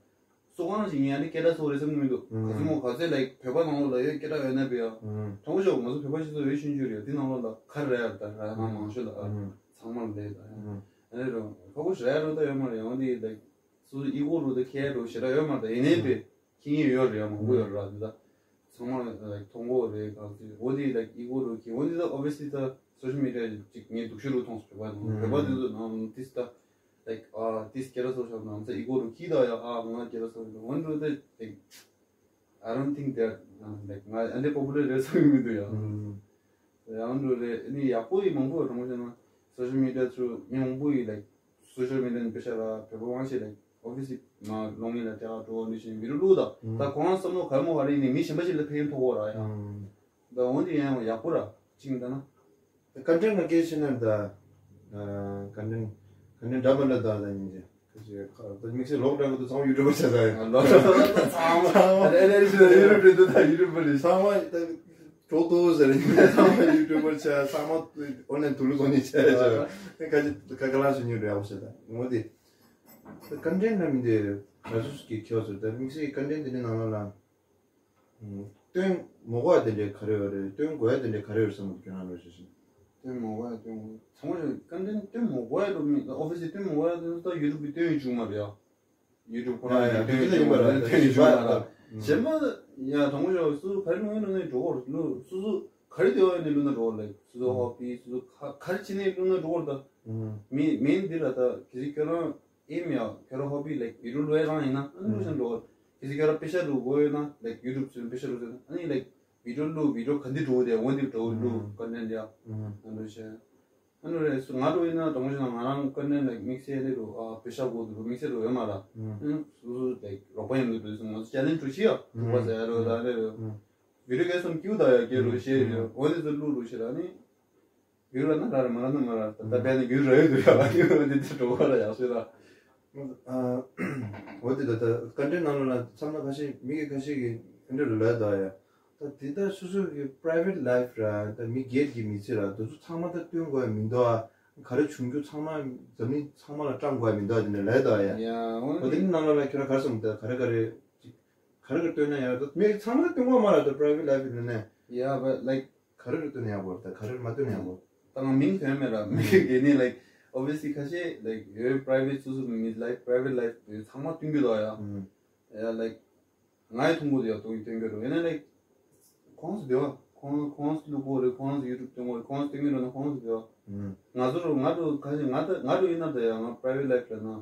སོ་གང་ཞིག་ཡིན་ཡ་ནི་སྐད་གྲགས་ཚོ་རེད་བསམ་གྱི་མི་འདུག་ག་ཚོད་མོ་ག་ཚོད་like བོད་པ་ནང་ལོགས་ལ་ཡོད་སྐད་གྲགས་ཡོད་ན་བས་ཡ། དྲང་པོ་ཤོད་ང་ཚོ་བོད་པ་ཞིག་ཚོ་ཡོད་ཤུན་ཆུ་རེད་ཡ། འདི་ནང་ལོགས་ལ་ག་རེ་ར་ཡ་ད་ར་ང་མང་ཤོས་ལ་ཨ་ཚང་མ་ལས་ད་ཡ། ཨ་ནི་རུ་ཁ་ཁོ་ཞེ་ཡ་རུ་ད་ཡོད་མ་རེད་ཡང་འདི་like སུ་ཨི་གོ་རུ་ད་ཁྱེད་རུ་ཞེ་ད་ཡོད་མ་རེད་ད་ཡིན་ནའི་བས། ཁྱི་ཡོད་རེད་མང་པོ་ཡོད་ར་འདི་ད། ཚང་མ་like མཐོང་གོ་རེད་གང་ཚེ་འོ་འདི་like ego རུ་ཁྱི་འོ་འདི་ད་obviously ད་social media ཅིག་ངས་སྡུག་ཤོས་རུ་མཐོང་སོང་བོད་པ་དང་བོད་པ་འདི་ཚོ་ནང་ཏིས་ད་ like, ah, this Keraso shop now, so you go to Kida, ah, nga Keraso, one to the, like, I don't think that, um, like, nga, and the popular Keraso you do, yeah. ཡང་འགྲོ་རེད། ཨ་ནི་ཡག་པོ་ཡི་མང་པོ་རང་བཞིན་ན་social media through མི་མང་པོ་ཡི་like social media ནས་པེ་ཤ་ར་བེ་པོ་དབང་ཤེས་like obviously ང་ལོང་ཡིན་ལ་དེ་ག་འགྲོ་འདི་བཞིན་video བླུགས་དང་། ད་ཁོང་བསམ་བློ་ག་མོ་ག་རེ་ཡིན་ནི་མི་གཞན་པ་ཞིག་ལ་ཕན་ཐོགས་པ་ར་ཡང་། ད་འོན་ཏེ་ཡང་ཡག་པོ་ར་ཅིག་ད་ན། ཀན་ཊེན་ང་སྐད་ཆ་ན་ད་ཀན་ཊེན་ཀན་ཊེན་འདྲ་མ་འདྲ་ད་ད་ཡིན་གྱི། དམིགས་བསལ་ལོག་འདྲ་གི་འདུག་ཚང་མ་ཡུ་ཊུབ་པར་ཆགས་ས་ཡིན། ཚང་མ་ཚང་མ་ཨ་ལེ་ཨ་ལེ་ཨ་ལེ་ཡུ་ཊུབ་རེད་འདུག་ད་ཡུ་ཊུབ་པར་རེད། ཚང་མ་ད་གྲོགས་ཏོ་ཟེར་ཡིན། ཚང་མ་ཡུ་ཊུབ་པར་ཆགས། ཚང་མ་ཨོན་ལན་དུ་ལུ་ཚོང་གཉེར་བྱས་ཆོག་ཁ་ཁ་ཁ་ལག་ཆུ་ཉུང་རེད་ཨོ་ཟེར། ད་ངོ་དེ་ཀན་ཊེན་འདྲ་མི་འདི་ང་ཚོ་གི་ཁྱོད་ཚོ་ད་དམིགས་བསལ་ཀན་ཊེན་འདི་ནི་ནང་ལ་ལ་སྟོན་མོ་གོ་ཡ་དེ་འདྲའི་ག་རེ་ཡོད་རེད། སྟོན་དགོས་ཡ་དེ་འདྲའི་ག་རེ་ཡོད་རེད་བསམ་གྱི་ཁྱོད་རང་ལོ་ཤེས་ཤིང་། སྟོན་མོ་གོ་ཡ་སྟོན་དགོས་ཚང་མ་ཀན་ཊེན་སྟོན་མོ་གོ་ཡ་ལོ་མི་ཨོ་ཕི་སི་སྟོན་མོ་གོ་ཡ་དེ་ད་ཡུ་ཊུབ་གི་སྟོན་ཡོད་བཅུག་མ་རེད་ཡ། ཡུ་ཊུབ་ཁོ་རང་ཡང་ཡང་ཡང་ཡང་ཡང་ཡང་ཡང་ཡང་ཡང་ཡང་ཡང་། གཞན་པ་ཡང་དང་པོ་ཞོག་སུ་ག་རེ་ལུང་ཡིན་ལུང་ནས་འགྲོ་གོ་ལུ་སུ་སུ་ག་རེ་དེ་བ་ཡིན་ནས་ལུང་ན་འགྲོ་གོ་like སུ་སུ་ཧོ་པི་སུ་སུ་ག་ག་རེ་བྱེད་ནས་ལུང་ན་འགྲོ་གོ་ད། མི་མིན་འདི་ར་ད་གི་སི་ཁྱོད་རང་ཨེམ་ཡ་ཁྱོད་རང་ཧོ་པི་like ཡུ་ཊུབ་ལུ་ཡ་རང་ཡིན་ན་ཨ་ནུ་ཤན་འགྲོ་གོ། གི་སི་ཁྱོད་རང་པེ་ཤ་ལུ་དགོས་ཡོད་ན་like ཡུ་ཊུབ་ཚུན་པེ་ཤ་ལུ་ཚུན་ཨ་ནི་like བི་ཌིའོ་ལུ་བི་ཌིའོ་ག་འདི་འགྲོ་གོ་དེ་འོ་འདི་འགྲོ་གོ་ལུ་ཀན་ཊེན་ཡ་ཨ་ནུ་ཤན། ཨ་ནུ་རེད་སུ་ང་འགྲོ་ཡིན་ན་དང་པོ་ཞིག་ན་ང་རང་ཀན་ཊེན་like དམིགས་བསལ་དེ་རུ་ཨ་པེ་ཤ་དགོས་འདུག་རུ་དམིགས་བསལ་རུ་ཡོད་མ་ར། ཨ་ནུ་སུ་སུ་like རོགས་པ་ཡིན་འདུག་དུས་སུ་ང་ཚོ་ཅེ་ལེན་ཇི་རུ་ཤི་ཡ་ཐུག་པ་ཟེར་ཡ་རུ་ད་རེ་རུ་བི་ཌིའོ་གལ་སོང་ཀྱུ་ད་ཡ་སྐད་རུ་ཤེས་རེད། འོ་དེ་ཚོ་ལུ་རུ་ཤི་ར་ནི་རྒྱུ་ར་ན་ར་ར་མ་ར་ན་མ་ར་ད་ད་བས་ན་རྒྱུ་ར་ཡོད་འདུག་ཡ་ལ་ནི་འོ་དེ་ཚོ་འགྲོ་བ་ར་ཡག་ཤོས་ར། ཨ། འོ་དེ་ད་ད་ཀན་ཊེན་ནང་ལ་ན་ཚང་མ་ཁ་ཤས་མི་གི་ཁ་ཤས་ཀྱི་ཨེ་འདྲ་རུ་ལ་ད་ཡ། ད་དེ་ལྟར་སོ་སོ་གི་པ་རའི་ཝེ་ཊི་ལའི་ཕི་ར་ད་མི་སྒེར་གྱི་མི་ཚེ་ར་དེ་ཚོ་ཚང་མ་ད་སྟོན་དགོས་ཡ་མི་འདུག་ཨ། ག་རེ་བྱུང་རྒྱུ་ཚང་མ་འཛམ་གླིང་ཚང་མ་ལ་བཀྲམ་དགོས་ཡ་མི་འདུག་ཨ། དེ་ནས་ལས་ད་ཡ། ཡ་འོ་འོ་དེ་ནི་ནང་ལ་ལ་ཁྱོད་ར་ག་རེ་བསམ་ད་ག་རེ་ག་རེ་ཅིག་ག་རེ་ག་རེ་སྟོན་ན་ཡ་ད་མི་ཚང་མ་ད་སྟོན་དགོས་མ་ར་ད་པ་རའི་ཝེ་ཊི་ལའི་ཕི་ལ་ནས། ཡ་བ་ལའིཀ་ག་རེ་རེད་སྟོན་ཡག་པོ་རེད་ད་ག་རེ་མ་སྟོན་ཡག་པོ། ད་ང་མིང་ཐོན་མེད་ར་མི་གི་ནི་like obviously ཁ་ཤས་like ཡོད་པ་རའི་ཝེ་ཊི་སོ་སོ་མི་ལའིཀ་པ་རའི་ཝེ་ཊི་ལའིཕ་ཚང་མ་སྟོན་རྒྱུ་ད་ཡ། ཡ་like ང་ཡི་ཐུང་གོ་ཡ་ཐུང་ཡི་སྟོན་རྒྱུ་རེད་ཡིན་ན་like ཁོང་ཚོ་བདེ་བ་ཁོང་ཁོང་ཚོ་ལུག་པོ་རེད། ཁོང་ཚོ་ཡུ་ཊུབ་སྟོན་གོ་རེད། ཁོང་ཚོ་སྟོན་གྱི་རེད་ན་ཁོང་ཚོ་བདེ་བ། ང་ཚོ་རུ་ང་རུ་ཁ་ཤས་ང་ད་ང་རུ་ཡིན་ན་ད་ཡ་ང་པ་རའི་ཝེ་ཊི་ལའིཕ་རེད་ན།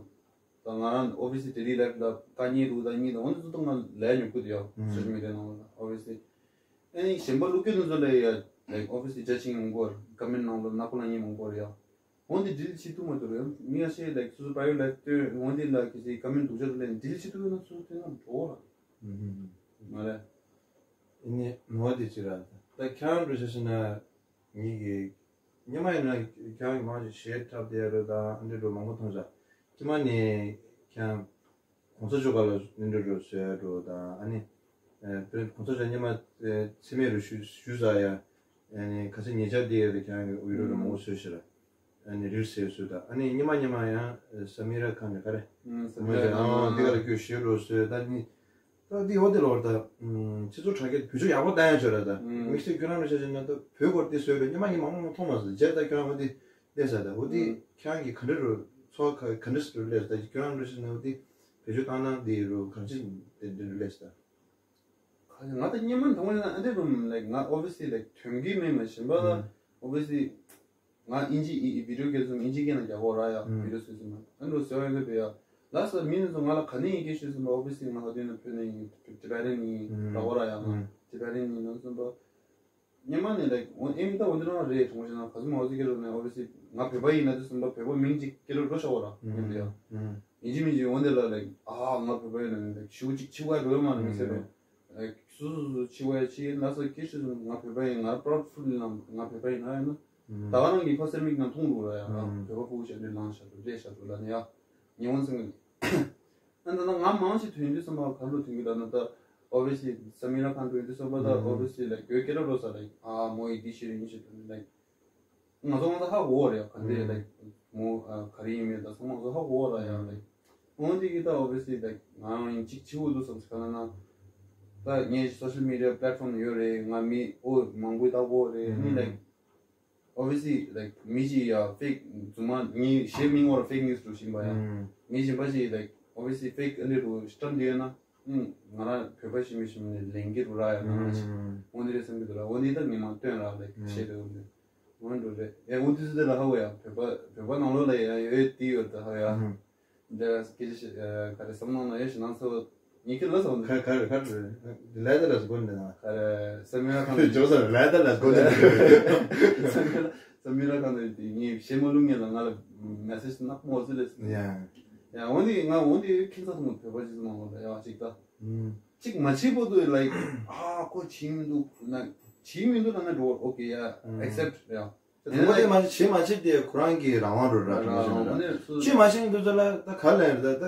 ད་ང་རང་ཨོ་བི་སི་ཌེ་ལི་ལའིཕ་ལ་དཀའ་ངལ་འདུག་ད་གཉིས་དང་འོ་འདི་ཚོ་ད་ང་ལས་ཉོབ་ཀྱི་འདུག་ཡ། སོ་ཤལ་མི་ཌི་ཡ་ནང་ལ་ཨོ་བི་སི་ཌི། ཨ་ནི་གཞན་པ་ལུག་ཀྱི་འདི་ཚོ་ལས་ཡ་like ཨོ་བི་སི་ཌི་ཇ་ཇིང་མང་པོ་ར་ཀོ་མེན་ཊི་ནང་ལ་ནག་པོ་ལ་ཉེ་མང་པོ་ར་ཡ། འོ་འདི་ཌི་ལིཊ་བྱེད་ཐུབ་མ་ཐུབ་ར་ཡ། མི་ཡ་ཤེས་like སོ་སོ་པ་རའི་ཝེ་ཊི་ལའིཕ་སྟོན་འོ་འདི་ལ་གི་སི་ཀོ་མེན་ཊི་སྡུག་ཅག་ལས་ཌི་ལིཊ་བྱེད་ཐུབ་ཡོད་ན་སོ་སོ་དེ་ན་འགྲོ་བ་ར། མ་རེད། ཨ་ནི་ནོར་བ་དེ་ཅི་ར། ད་ཁྱང་འགྲོ་ཤ་ཤི་ན། ངེད་ཀྱི་སྔོན་མ་ཡིན་ན་ཁྱེད་རང་གི་མང་ཆེ་གཞས་འཁྲབ་བསྡད་ཡ་རེད་ད་ཨ་འདྲ་འགྲོ་མང་པོ་མཐོང་ཤག་ཁྱེད་མ་ནས་ཁྱེད་རང་གོང་ས་མཆོག་ག་ལ་འདི་འདྲ་འགྲོ་བཟོ་ཡ་འགྲོ་ད་ཨ་ནི་དཔེར་གོང་ས་མཆོག་སྔོན་མ་མཚན་སྨད་རུ་ཞུ་ཞུ་ས་ཡ་ཨ་ནི་ག་ཚོད་ཉེ་ཆར་བསྡད་ཡ་རེད། ཁྱེད་རང་གི་ཡུ་ཊུབ་འགྲོ་མང་པོ་བཟོས་ཤག་ར། ཨ་ནི་རིལ་བཟོས་བཟོས་ད་ཨ་ནི་སྔོན་མ་སྔོན་མ་ཡང་ས་མི་ར་ཁ་ནས་ག་རེ་ཨ་ས་མི་ར་ཁ་ནས་འདི་ག་ལ་སྐྱོད་ཞུས་འགྲོ་བཟོས་ད་ནི། ད་འདི་འོ་དེ་ལོར་ད་ཨུམ་སྤྱི་ཚོགས་དྲ་རྒྱ་བེད་སྤྱོད་ཡག་པོ་བཏང་ཡ་བྱོས་ར་ད་ཨུམ་དམིགས་བསལ་ཁྱོད་རང་ལ་བྱས་བྱས་ན་ད་བོད་སྐོར་དེ་བཟོས་པའི་སྔོན་མ་ངས་མང་པོ་མཐོང་མ་སོང་རྗེས་ད་ཁྱོད་རང་འོ་དེ་བལྟས་ས་ད་འོ་དེ་ཨུམ་ཁྱེད་རང་གིས་ག་འདྲ་རུ་ཚོར་བ་ག་ག་འདྲ་ཞིག་རུ་སླེབས་ད་ཁྱོད་རང་ལ་བྱས་ན་འོ་དེ་བེད་སྤྱོད་བཏང་སྟངས་དེ་རུ་གང་ཅི་དེ་འདྲ་རུ་སླེབས་ད། ཁ་ང་ད་སྔོན་མ་དང་པོ་ཡིན་ན་ཨ་འདྲ་རུ་like ང་obviously like དོན་གྱི་མེད་མ་གཞན་པ་ད་ཨུམ་obviously ང་ཨིན་ཇི་ཨི་བི་ཌིའོ་སྐད་ཚོ་ཨིན་ཇི་སྐད་ནང་རྒྱག་གོ་ར་ཡ། ཨུམ་བི་ཌིའོ་བཟོས་ཟིན་ན་ཨ་འགྲོ་ཟེར་བ་ཡིན་ན་བེ་ཡ། ལ་ས་མི་ནི་ཚོ་ང་ལ་ག་ནས་ཡི་གེ་ཤོད་ཟིན་པ་ཨོ་བི་སི་ང་ཧ་དུས་ན་བོད་ནས་ཡིན། ཊི་བེ་ཊན་ཡིན་ཨུམ་ར་གོ་ར་ཡ། ང་ཨུམ་ཊི་བེ་ཊན་ཡིན་ནོ་ཟིན་པ། སྔོན་མ་ནས་ལའིཀ་འོ་ཨེམ་ད་འོ་འདི་རང་རེད་གྲོང་ཞིག་ན་ག་ཚོད་མ་འོ་ཟི་ཀེ་རོ་ནས་ཨོ་བི་སི་ང་བོད་པ་ཡིན་ན་དུས་ཟིན་པ་བོད་པ་མིང་ཅིག་ཀེ་རོ་འགྲོ་ཤ་བ་ར་ཡིན་པ་ཡ། ཨུམ་ཡིན་གཅིག་མིན་གཅིག་འོ་འདི་ལ་ལའིཀ་ཨ་ང་བོད་པ་ཡིན་ན་ལའིཀ་ཞུ་གཅིག་ཆི་བ་རོལ་མ་ན་མི་ཚེ་རོ། ཨུམ་ལའིཀ་སུ་སུ་སུ་ཆི་བ་ཡ་ཆི་ཡིན་ན་ས་ཀེ་ཤི་ང་བོད་པ་ཡིན། ང་པ་རའུ་ཌི་ཕུལ་ལ་ང་བོད་པ་ཡིན་ན་ཡིན་ན། ད་ག་རང་གི་ཕ་སེ་མིག་ནང་མཐོང་འདུག་ར་ཡ། ཨ་ཨུམ་བོད་པ་ཕྲུ་གུ་ཞབས་འདྲེན་ལངས་ཤག་འདུག་རེད་ཤག་འདུག་ལ་ནི་ཡ། ཉེ་བོ་ཚང་གི་ཨ་ད་ན་ང་མང་ཞིག་ཐོན་དུས་ཙམ་པ་ག་ལོ་ཐོན་གི་ད་ན་ད་ཨོ་བི་སི་ལི་ས་མི་ར་ཁང་ཐོན་དུས་ཙམ་པ་ད་ཨོ་བི་སི་ལི་ལའིཀ་གོས་ཀེ་ར་རོ་ས་ལའིཀ་ཨ་མོ་ཡི་འདི་ཤེས་རེད་ཡིན་ཤེས་དོན་ལའིཀ་ང་ཚོ་ང་ཚོ་ཧ་གོ་བ་རེད། ག་འདི་ལའིཀ་མོ་ཨ་ག་རེ་ཡིན་མེད་ད་ཚང་མ་ང་ཚོ་ཧ་གོ་བ་ར་ཡ་ལའིཀ་འོན་ཏེ་གི་ད་ཨོ་བི་སི་ལི་ལའིཀ་ང་རང་ཡིན་གཅིག་ཆི་བོ་འདུག་བསམ་ཚེ་ག་ན་ན་ད་ངའི་སོ་ཤལ་མི་ཌི་ཡ་པི་ལེཊ་ཕོམ་ཡོད་རེད། ང་མི་ཨོ་མང་པོའི་ལྟ་གོ་རེད་ནི་ལའིཀ་ཨོ་བི་སི་ལི་ལའིཀ་མི་ཞིག་ཡ་ཕེག་རྫུན་མ་ངའི་གཞས་མིང་བར་ཕེག་ནིའུ་སི་འགྲོ་བཞིན་པ་ཡ། ཨུམ་མི་གཞན་པ་ཞིག་ལའིཀ་ཨོ་བི་སི་ལི་ཕེག་ཨ་འདྲེ་རུ་སི་ཊམ་འདི་ཡོད་ན་ཨུམ་ང་རང་བོད་པ་ཞིག་མི་ཞིག་མིན་ནས་ལེན་གི་རུ་ར་ཡ་ང་རང་ཞིག་ཨུམ་འོ་འདི་རེད་བསམ་གི་འདུག་ར། འོ་འདི་ད་ངས་མ་སྟོན་ར་ལའིཀ་ཨུམ་བཤད་དེ་འོ་འདི། ང་འགྲོ་རེད། ཡ་འུ་དུས་ཚོད་དེ་ལ་ཧ་གོ་ཡ། བོད་པ་བོད་པ་ནང་ལོགས་ལ་ཡ་ཡོད་དེ་ཡོད་ད་ཧ་ཡ། ཨུ་ཧུ། འདི་སྐད་ཆ་ཤི་ཨ་ག་རེ་བསམ་ནང་ན་ཡ་ཞེ་ནང་ཚོ་ཉི་ཁེ་ལ་སོང་། ག་ག་རེ་ག་རེ་འདི་ལས་ད་ལ་སྒོ་འདི་ན། ག་རེ་སམ་ཡ་ཁང་ཇོ་ས་ལས་ད་ལ་སྒོ་འདི་ན། སམ་ཡ་སམ་ཡ་ཁང་འདི་ངས་བཤད་མ་ལུང་ངས་ལ་ང་ལ་མེ་སེ་ཇི་ནག་མོ་ཟི་ལས། ཡ། ཡ་འོན་ཏེ་ང་འོན་ཏེ་ཁྱེད་ཚོ་ཚང་མ་བོད་པ་ཅིག་ཚང་མ་ལ་ཡ་ཅིག་ད། ཨུམ། ཅིག་མ་བྱེད་པོ་དུ་like ཨ་ཁོ་བྱེད་མི་འདུག་ན་བྱེད་མི་འདུག་ལ་ན་འགྲོ་ཨོ་ཀེ་ཡ། ཨུམ། ཨེག་སེབ་ཡ། དེ་མོ་དེ་མ་བྱེད་མ་བྱེད་དེ་ཁོ་རང་གི་རང་དབང་རུ་ར་དྲི་མ་ཤེས་ན་ར། ཅི་མ་བྱེད་འདུག་ཚོད་ལ་ད་ག་ལ་ཡ་ད་ད་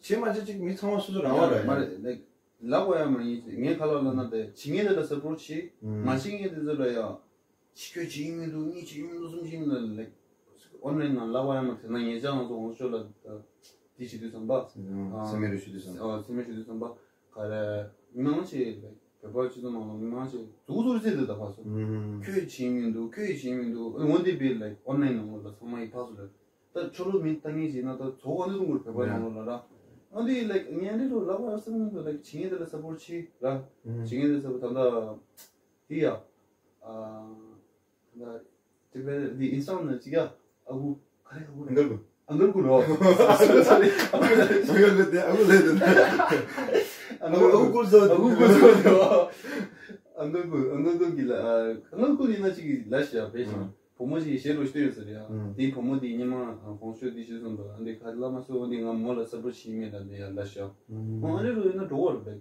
བྱེད་མ་བྱེད་ཅིག་མི་ཚང་མ་སོ་སོ་རང་དབང་ར་ཡ། མ་རེད་like ལབ་པ་ཡ་མ་ཡིན་ངས་ཁ་ལ་ལ་ན་དེ་བྱེད་ངེས་དེ་ལ་སབ་པོར་ཊི་བྱེད། ཨུམ། མ་བྱེད་ངེས་དེ་ཚོ་ལ་ཡ། ཕྱི་སྐྱོད་བྱེད་ཀྱི་མི་འདུག་གཉིས་བྱེད་ཀྱི་མི་འདུག་གསུམ་བྱེད་ཀྱི་མི་འདུག like ཨོན་ལན་ནང་ལབ་པ་ཡང་མ་དྲན་ན་ངེད་ཅག་ང་ཚོ་ཧོང་ཤོ་ལ་དེ་བྱེད་དུས་ཙམ་པ། སེམས་མེད་རེ་ཞུ་དུས་ཙམ་པ། ཨ་སེམས་མེད་ཞུ་དུས་ཙམ་པ། ག་རེ་མི་མང་ཆེ་བོད་པ་སྤྱི་ཚོགས་ནང་ལ་མི་མང་ཆེ་ཟུག་ཟུར་རྩེ་དུ་ད་ཕར་སོང་། ཁྱོད་བྱེད་ཀྱི་མི་འདུག་ཁྱོད་བྱེད་ཀྱི་མི་འདུག་འོན་ཏེ་བི་like ཨོན་ལན་ནང་ལ་ཚང་མ་ཡི་ཕར་སོང་རེད། ད་ཆོ་ལོ་མི་ལྟ་ངེས་བྱེད་ན་ད་ཚོ་བ་ནི་ལུང་གུར་བོད་པ་ནང་ལོ་ལ་ར། འོན་ཏེ་like ངས་འདི་རུ་ལབ་པ་སེམས་ནང་དུ་like བྱེད་ངེས་དེ་ལ་སབ་པོར་ཊི་བྱེད་ར། བྱེད་ངེས་དེ་སབ་པོར་ཊི་ད་ད། དེ་ཡ། ཨ། ད་དེ་བས་དེ་ཨིན་སང་ནི་ཅི་ཡ། ཨ་ཁུ། ག་རེ་ཨ་ཁུ། ཨང་ཀལ་ཁུ། ཨང་ཀལ་ཁུ་རོ། སོ་རི་སོ་རི། ཨང་ཀལ་ཁུ་དེ་ཨ་ཁུ་ལས་དེ། ཨང་ཀལ་ཨ་ཁུ་ཁུ་སོ། ཨ་ཁུ་ཁུ་སོ་རོ། ཨང་ཀལ་ཁུ་ཨང་ཀལ་ཁུ་གི་ལ་ཨང་ཀལ་ཁུ་ཡིན་ན་ཅིག་གི་ལ་ཤི་ཡ་བེ་ཤི། བུ་མོ་ཞིག་གཞས་ལོ་ཤི་ཡོད་ཟེར་ཡ། དེའི་བུ་མོ་དེ་ཉི་མ་ཧོང་ཤོ་དེ་ཤི་སོང་དུ་ཨ་འདི་ཁ་ལ་མ་སོ་འོ་འདི་ང་མོ་ལ་སབ་པོར་ཊི་བྱེད་མེད་ད་འདི་ཡ་ལ་ཤི་ཡ། ཨང་རེ་རུ་ཡིན་ན་འགྲོ་བར་བེ།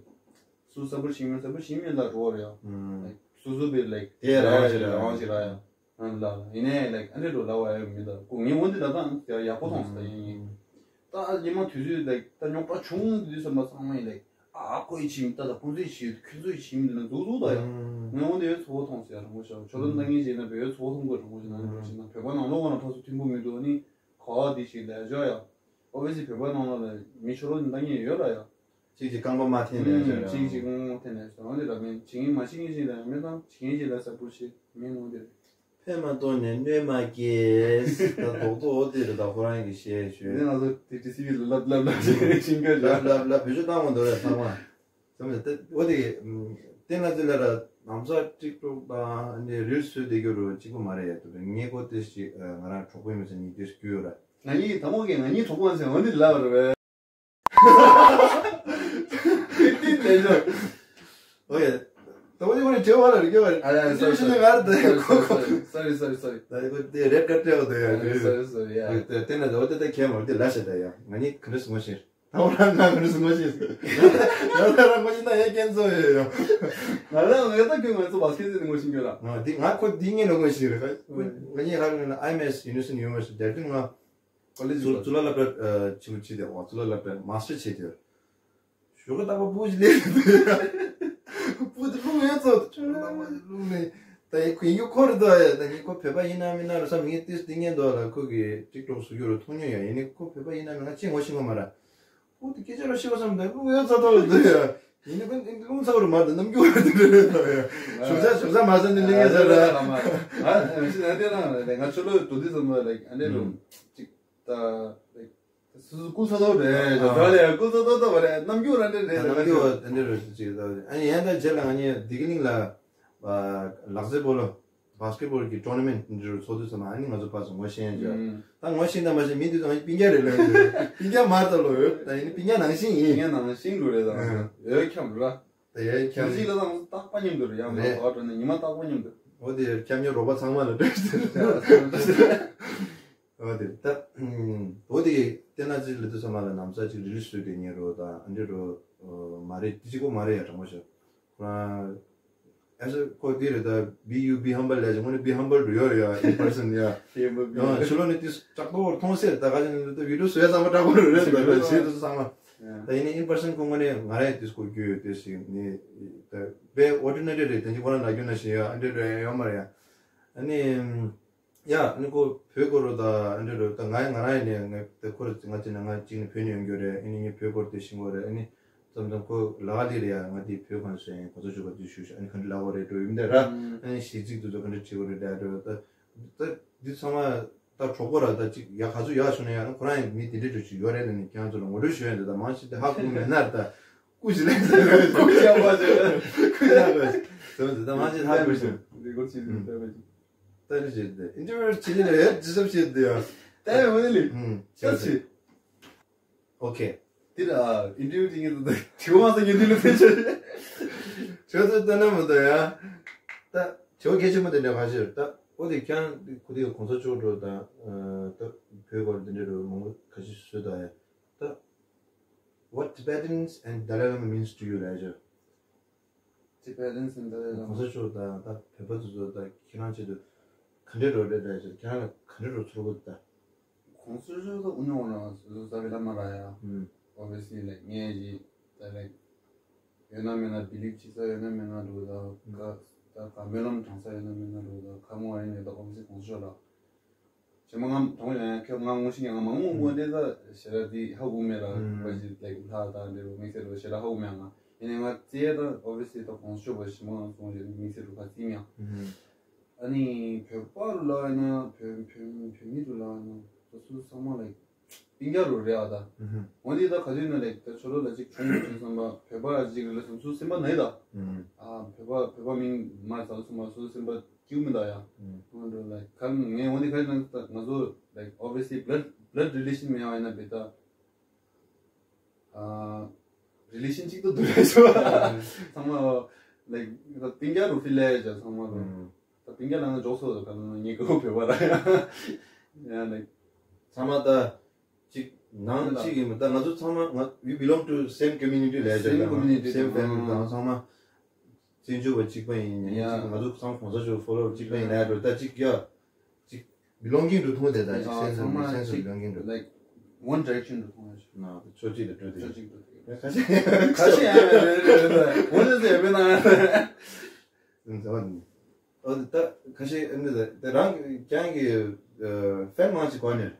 སུ་སབ་པོར་ཊི་བྱེད་མིན་ལ་འགྲོ་བ་རེད་ཡ། ཨུམ། སུ་སུ་བེ་like དེ་རང་དབང་ཞིག་རང་དབང་ཞིག་ར་ཡ། ཨ་ལ་ཡིན་ནའི་like ཨ་འདྲེ་འགྲོ་ལ་བ་ཡ་མི་ད་ཁོ་ངས་འོན་ཏེ་ད་ད་ཡག་པོ་མཐོང་སོང་ད་ཡིན་ཡིན། ད་ཉི་མ་དུས་ཚོད་like ད་རྙོག་དྲ་བྱུང་དུས་ཙམ་པ་ཚང་མ་ཡིན་like ཨ་ཁོ་ཡི་བྱེད་མི་ད་ད་ཁོ་ཚོའི་བྱེད་ཁྱོད་ཚོའི་བྱེད་མི་འདི་ན་འཛུགས་འཛུགས་ད་ཡ། ངས་འོན་ཏེ་ཡོད་ཚོ་བོ་མཐོང་སོང་ཡ་རང་མོ་ཤ་ཆོ་ལོ་ད་ངས་བྱས་ན་བེ་ཡོད་ཚོ་བོ་མཐོང་དགོས་རང་མོ་ཤ་ན་བོད་པ་ནང་ལོགས་ཀ་ན་ཕ་སུ་ཐིམ་པོ་མི་འདུག་ནི་ག་བ་འདི་ཞིག་ལས་འཇོག་ཡ། ཨོ་བེ་སི་བོད་པ་ནང་ལོགས་ལ་མི་ཆོ་ལོ་ད་ངས་ཡོད་ར་ཡ། གཅིག་གཅིག་རྐང་པ་མ་འཐེན་ནས་ཨུམ། བྱས་ར། གཅིག་གཅིག་རྐང་པ་འཐེན་ནས་བྱས་ར་འདི་ར་མིན་བྱེད་ངན་མ་བྱེད་ངན་ཞིག་ལ་ཡང་མེད་དང་བྱེད་ངན་ཞིག་ལ་ས་པོ་ཞིག་མིན་ནོ་འདི་རེད། ཕན་མ་གཏོང་ནས་གནོད་མ་སྐྱེལ། ད་རྡོག་རྡོག་འོ་དེ་རེད་ད་ཁོ་རང་གི་བཤད་ཤོད། འདི་ང་ཚོ་དེ་ཏི་སི་བི་ལ་ལབ་ལབ་ལབ་ཞིག་རེད་ཤིང་ཀ་ལབ་ལབ་ལབ་བེད་སྤྱོད་བཏང་མ་འདུག་རེད་ཚང་མ། ཚང་མ་དེ་འོ་དེ་བསྟན་ལ་ཚེ་ལ་ར་ལམ་སང་ཊིག་ཊོག་དང་འདི་རིལ་སི་བཟོས་བསྡད་རྒྱུ་རུ་གཅིག་པོ་མ་རེད་ཡ་དུ་རེད་ངས་ཀོ་ཏི་ཞིག་ང་རང་གྲོགས་པོ་ཡིན་མ་ཚད་ཉིད་དེ་སྐྱུར་ཡོད་ར། ང་གཉིས་དང་པོ་གིས་ང་གཉིས་གྲོགས་པོ་ཟེར་འོ་འདི་ལབ་རེད་བས། ཏིག་ཏིག་ལས་ཤོག་ཨོ་ཡ། ད་འོ་དེ་ཁོ་ནས་བྲེལ་བ་ལ་རིག་གི་བ་རེད། ཨ་ཡ་ཏིག་ཏིག་ཤི་ནས་ང་རེད་ད་ཡ་ཁོ་ཁོ། སོ་རི་སོ་རི་སོ་རི། ད་ཁོ་དེ་རེད་ཀ་སྤྲད་བ་དེ་ཡ་རེད། སོ་རི་སོ་རི་ཡ། ཨོ་དེ་དེ་ན་འོ་དེ་ད་ཁྱེད་མ་འོ་དེ་ལ་ཤ་ད་ཡ་ང་གཉིས་ག་འདྲ་སོང་ངོ་ཤེས། ད་འོ་རང་ང་ག་འདྲ་སོང་ངོ་ཤེས། ང་ལ་རང་ངོ་ཤེས་ན་ཡ་ཁྱེད་ཚོ་ཡོད་ཡ། ང་ལ་ང་ད་ཁྱོད་ང་ཚོ་བ་སྐད་ཟེར་ནས་ངོ་ཤེས་གྱོད་ལ། ང་དེ་ང་ཁོ་དེ་ངས་ལ་ངོ་ཤེས་རེད། ང་གཉིས་ཧ་ལ་ཨའི་ཨེམ་ཨེས་ཡུ་ནི་ཝར་སི་ཊི་ཡུ་ནི་ཝར་སི་ཊི་དེར་དུ་ང་། ཀོ་ལེ་ཇི་ཙུ་ཙུ་ལ་ལ་པྲ་ཆེན་པོ་བྱས་ཏེ་འོ་ཙུ་ལ་ལ་པྲ་མ་སི་ཊར་བྱས་ཏེ། ཞོགས་ཀ་རྟག་པར་སྤུ་གུ་ཅིག་སླེབས་སྤུ་གུ་དེ་རླུང་ཡོད་ཚོད་ཆུ་རླུང་མ་རླུང་ནས་ད་ཡིན་ཁོ་ཡིན་རྒྱུ་ཁོ་རེད་དོ་ཡ་ད་ངས་ཁོ་བོད་པ་ཡིན་ན་མིན་ན་རུ་བསམ་ངས་ཏིས་ཏི་ངན་དོ་ལ་ཁོ་གི་ཊིག་ཊོག་བཟོ་རྒྱུ་རུ་མཐོང་མྱོང་ཡ་ཡིན་ནི་ཁོ་བོད་པ་ཡིན་ན་མིན་ན་ཅི་ངོ་ཤེས་ཀྱི་མ་རེད། ཁོ་དེ་སྐད་ཆ་རུ་ཤེས་པ་བསམ་ད་རླུང་ཡོད་ཚོད་དོ་རེད་དོ་ཡ། ཡིན་ནི་ཁོ་རླུང་ཚ་བ་རུ་མ་རེད་ནམ་རྒྱུན་རེད་དོ་ཡ། ཞོགས་ཇ་ཞོགས་ཇ་མ་ཟ་ནི་གླིང་ངེ་ཟ་ར། ང་ང་ཆུ་ལོ་དུ་དི་ཙམ་ལ་ལེགས་ཨ་ནེ་རུ་ཅིག་ད་ལེགས། སུ་སུ་སྐུ་ཚ་ཏོག་རེད། ད་ལེ་སྐུ་ཚ་ཏོག་ཏོག་རེད། རྣམ་འགྱུར་ར་འདྲེ་རེད། རྣམ་འགྱུར་ར་འདྲེ་རེད་ཅིག་ད་ཨ་ནི་ཡན་ད་རྗེས་ལ་ང་གཉིས་བདེ་སྐྱིད་གླིང་ལ་ལག་རྩེད་སྤོ་ལོ་བྷ་སི་ཀེ་ཊི་བྷོལ་གྱི་ཊོར་ན་མེན་ཊི་འདི་རུ་ཚོགས་དུས་ཙམ་ཨ་ནི་ང་ཚོ་ཕར་ཚུར་ངོ་ཤེས་ཡོད་ཅོ། ད་ངོ་ཤེས་ད་མ་ཤེས་མི་འདི་ཚོ་ང་གཉིས་སྤུན་ཀྱག་རེད་ལབ་ཡོད། སྤུན་ཀྱག་མ་རེད་ད་ལོ་ཡོད་ད་ཡིན་ནི་སྤུན་ཀྱག་ནང་བཞིན་ཡིན། སྤུན་ཀྱག་ནང་བཞིན་རུ་རེད་ད་ཡོད་ཁྱམས་ར། ད་ཡོད་ཁྱམས་གཅིག་ལ་ད་རྟག་པ་མཉམ་དུ་རེད་ཡང་མ་རེད། ག་བ་འགྲོ་ནས་ཉི་མ་རྟག་པ་མཉམ་དུ། འོ་དེ་ཁྱམས་ཉོ་རོགས་པ་ཚང་མ་ལ་སྤྲད་ཟེར། འོ་དེ་ད། འོ་དེ་བསྟན་ན་ཅིག་ལི་དུ་ཚང་མ་ལ་ནམ་ས་ཅིག་རི་ལི་སུ་དེ་ཉེ་རོ་དང་ཨ་འདྲེ་རོ། མ་རེད་དེ་གཅིག་པོ་མ་རེད་ཡ་དྲང་པོ་ཤོད། ཁོ་རང་ཨེ་ས་ཁོ་དེ་རེད་ད་be you be humble ལས་ཀྱི་དངོས་གནས་be humble རུ་ཡོད་རེད་ཡ་in person ཡ། ཕྱི་ལོགས་ནས་དེ་སྐྲག་པོ་མཐོང་སྲིད་ད་ག་ཅིག་ནས་ད་བི་ཌིའོ་བཟོས་ཚང་མ་སྐྲག་པོ་རུ་རེད་ད་རེད་བྱེད་དུ་ཚང་མ། ད་ཡིན་ནའི་in person ཁོ་དངོས་གནས་ང་རང་ཡང་དེ་སྐོར་རྒྱུས་ཡོད་དེ་ཞིག་ནི་ད་དཔེ་ordinary རེད་དེ་འདི་ཁོ་རང་ལ་རྒྱུ་ན་ཞིག་ཡ་ཨ་འདྲེ་རེད་ཡོད་མ་རེད་ཡ། ཨ་ནི། ཡ་ཨ་ནི་ཁོ་བོད་སྐོར་རོ་ད་ཨ་འདྲེ་རོ་ད་ང་ཡང་ང་རང་ཡིན་ནས་ང་ད་ཁོ་ར་ང་ཅི་ན་ང་གཅིག་ནས་བོད་ནས་ཡོང་རྒྱུ་རེད། ཨ་ནི་ངས་བོད་སྐོར་དེ་ཤེས་ཀྱི་རེད། ཨ་ནི་མཚམས་མཚམས་ཁོ་ལ་ལི་རེད་ཡ་ང་དེ་བོད་གང་སོང་ཡིན་གོ་ཚོད་ཆུ་ག་དུས་ཞུ་ཤག་ཨ་ནི་ག་འདྲ་ལ་བ་རེད་འགྲོ་ཡིན་དེ་ར། ཨ་ནི་གཞས་ཚིག་དུ་ཚོ་ག་འདྲ་བྲིས་པ་རེད་ད་འགྲོ་ད་ད་འདི་ཚང་མ་ད་གྲོགས་པོ་ར་ད་ཅིག་ཡ་ག་ཚོད་ཡག་བྱུང་ན་ཡ་ཁོ་རང་ཡང་མི་དེ་འདྲ་འགྲོ་ཅིག་ཡོད་རེད་ལ་ནི་ཁྱེད་ཚོ་ལ་ངོ་སྤྲོད་ཞུ་ཡ་འདི་ད་མང་ཆེ་དེ་ཧ་གོ་མེད་ན་ར་ད་སྐུ་ཞིག་ལས་སྐུ་ཞིག་ཡག་པ་ཞིག་སྐུ་ཞིག་ཡག་པ་ཞིག་ད་མང་ཆེ་ཧ་གོ་ཞིག་རེ་ཀོར་བྱེད་དུས་ད་པ་ཞིག་ལྟ་རེ་བྱེད་དེ་ཨིན་ཊར་བིའུ་བྱེད་ཀྱི་ནས་ཡར་ཇི་སབ་བྱེད་དེ་ཡ། ལྟ་ཡ་མ་ནི་ལི། ཧུམ། ཤ་ཆི། ཨོ་ཁེ། དེ་ལ་ཨིན་ཊར་བིའུ་བྱེད་ཀྱི་འདུག་དྲི་བ་མ་ཟ་ཉན་དུས་ལ་ཕེབས་ཆོག་ཁྱོད་ཚོ་ལྟ་ན་མི་འདུག་ཡ། ད་དྲི་བ་གལ་ཆེན་པོ་དེ་འདྲ་ཁ་ཤས་ད་ཨོ་དེ་ཁྱང་ཁུ་དེ་གོང་ས་མཆོག་འགྲོ་དང་ད་བོད་སྐོར་དེ་འདྲ་རུ་མང་པོ་ཁ་ཤས་བཟོས་དང་ཡ། ད། What Tibetans and Dalai Lama means to you ལབ་ཡ། Tibetans and Dalai Lama. གོང་ས་མཆོག་དང་ད་བོད་པ་ཚོ་ཚོ་ད་ཁྱེད་རང་ཆེད་དུ་ག་འདྲའི་རོགས་རེད་ལབ་ཡ། ཁྱེད་རང་ལ་ག་འདྲའི་རོགས་ཚོར་གི་འདུག་ད། གོང་ས་མཆོག་ད་དབུ་ཉོ་འོང་ན་སོ་སོ་རྩ་བའི་བླ་མ་ར་ཡ། ཨུམ། Obviously like ངས་ཀྱི་ད་like ཡོད་ན་མེད་ན་བི་ལིབ་བྱེད་ས་ཡོད་ན་མེད་ན་འགྲོ་ད་ག་ད་ག་སྨོན་ལམ་དྲང་ས་ཡོད་ན་མེད་ན་འགྲོ་ད་ག་མོ་ཨ་ཡིན་ནས་ད་obviously གོང་ས་མཆོག་ལ། ཞེ་མ་ང་གྲོངས་ཡོང་ཡང་ཁྱོད་ང་ངོ་ཤེས་ཀྱང་ང་མང་མོ་མོ་འདྲེ་ད་ཞེ་ར་དེ་ཧ་གོ་མེད་ར་ཨུམ། བ་ཞིག་like ལྷ་དང་འདྲེ་རུ་དམིགས་བསལ་རུ་ཞེ་ར་ཧ་གོ་མེད་ང་ཡིན་ནའི་ང་རྩེ་ད་obviously ད་གོང་ས་མཆོག་པ་ཞེ་མ་ང་སོང་ཞེ་དམིགས་བསལ་རུ་ཁ་རྩིས་མེད་ཨུམ། ཨ་ནི་བོད་པ་རུ་ལ་ཡིན་ན་བོད་བོད་བོད་མི་རུ་ལ་ཡིན་ན་ད་སུ་ཚང་མ་like སྤུན་ཀྱག་རུ་རེད་ཨ་ད། ཨུམ། འོན་ཏེ་ད་ག་དུས་ན་like ད་ཆོ་ལོ་ལ་ཅིག་ཆུང་ངུ་ཆུང་བསམ་པ་བོད་པ་ར་ཅིག་རེད་ལ་སོང་སུ་སེམས་པ་ནི་ད། ཨུམ། ཨ་བོད་པ་བོད་པ་མིང་མ་ཚ་སོང་མ་སུ་སེམས་པ་སྐྱིད་མི་འདུག་ཡ། ཨུམ། ང་འགྲོ་like ག་ངས་འོན་ཏེ་ག་ནང་ད་ང་ཚོ་like obviously blood blood relation མེད་ཡ་ཡིན་ན་བེ་ད། ཨ་relation གཅིག་ཏུ་འདུག་ཡ་ཞུ་བ། ཚང་མ་like ད་སྤུན་ཀྱག་རུ་feel ལས་ཡ་ཚང་མ་རུ། ཨུམ། ད་སྤུན་ཀྱག་ལ་ང་འཇོག་སོ་ད་ག་ནང་ངས་ཀོ་བོད་པ་ར་ཡ། ཡ་like ཚང་མ་ད། གཅིག་ནང་གཅིག་ཡིན་པ་ད་ང་ཚོ་ཚང་མ་ང་we belong to same community ལས་same community same family དང་ཚང་མ་བཙན་བྱོལ་བ་གཅིག་པ་ཡིན་ཡང་གཅིག་ང་ཚོ་ཚང་གོང་ས་མཆོག་follower གཅིག་པ་ཡིན་ལས་འགྲོ་ད་གཅིག་ཡ་གཅིག་belonging to མཐོང་དེ་ད་གཅིག་ཡ་sense of ཚང་མ sense of གཅིག belonging to like one direction to མཐོང་ཡ་ན་ཕྱོགས་གཅིག་ལ་འགྲོ་དེ་ཕྱོགས་གཅིག་འགྲོ་དེ་ཁ་ཤས་ཁ་ཤས་ཡ་རེད་རེད་རེད་འོ་ན་ཟེར་བས་ན་ཨ་ད་ཁ་ཤས་ཨ་ནི་ད་རང་ཀྱང་གི་fan མང་ཆེ་གོ་ནས་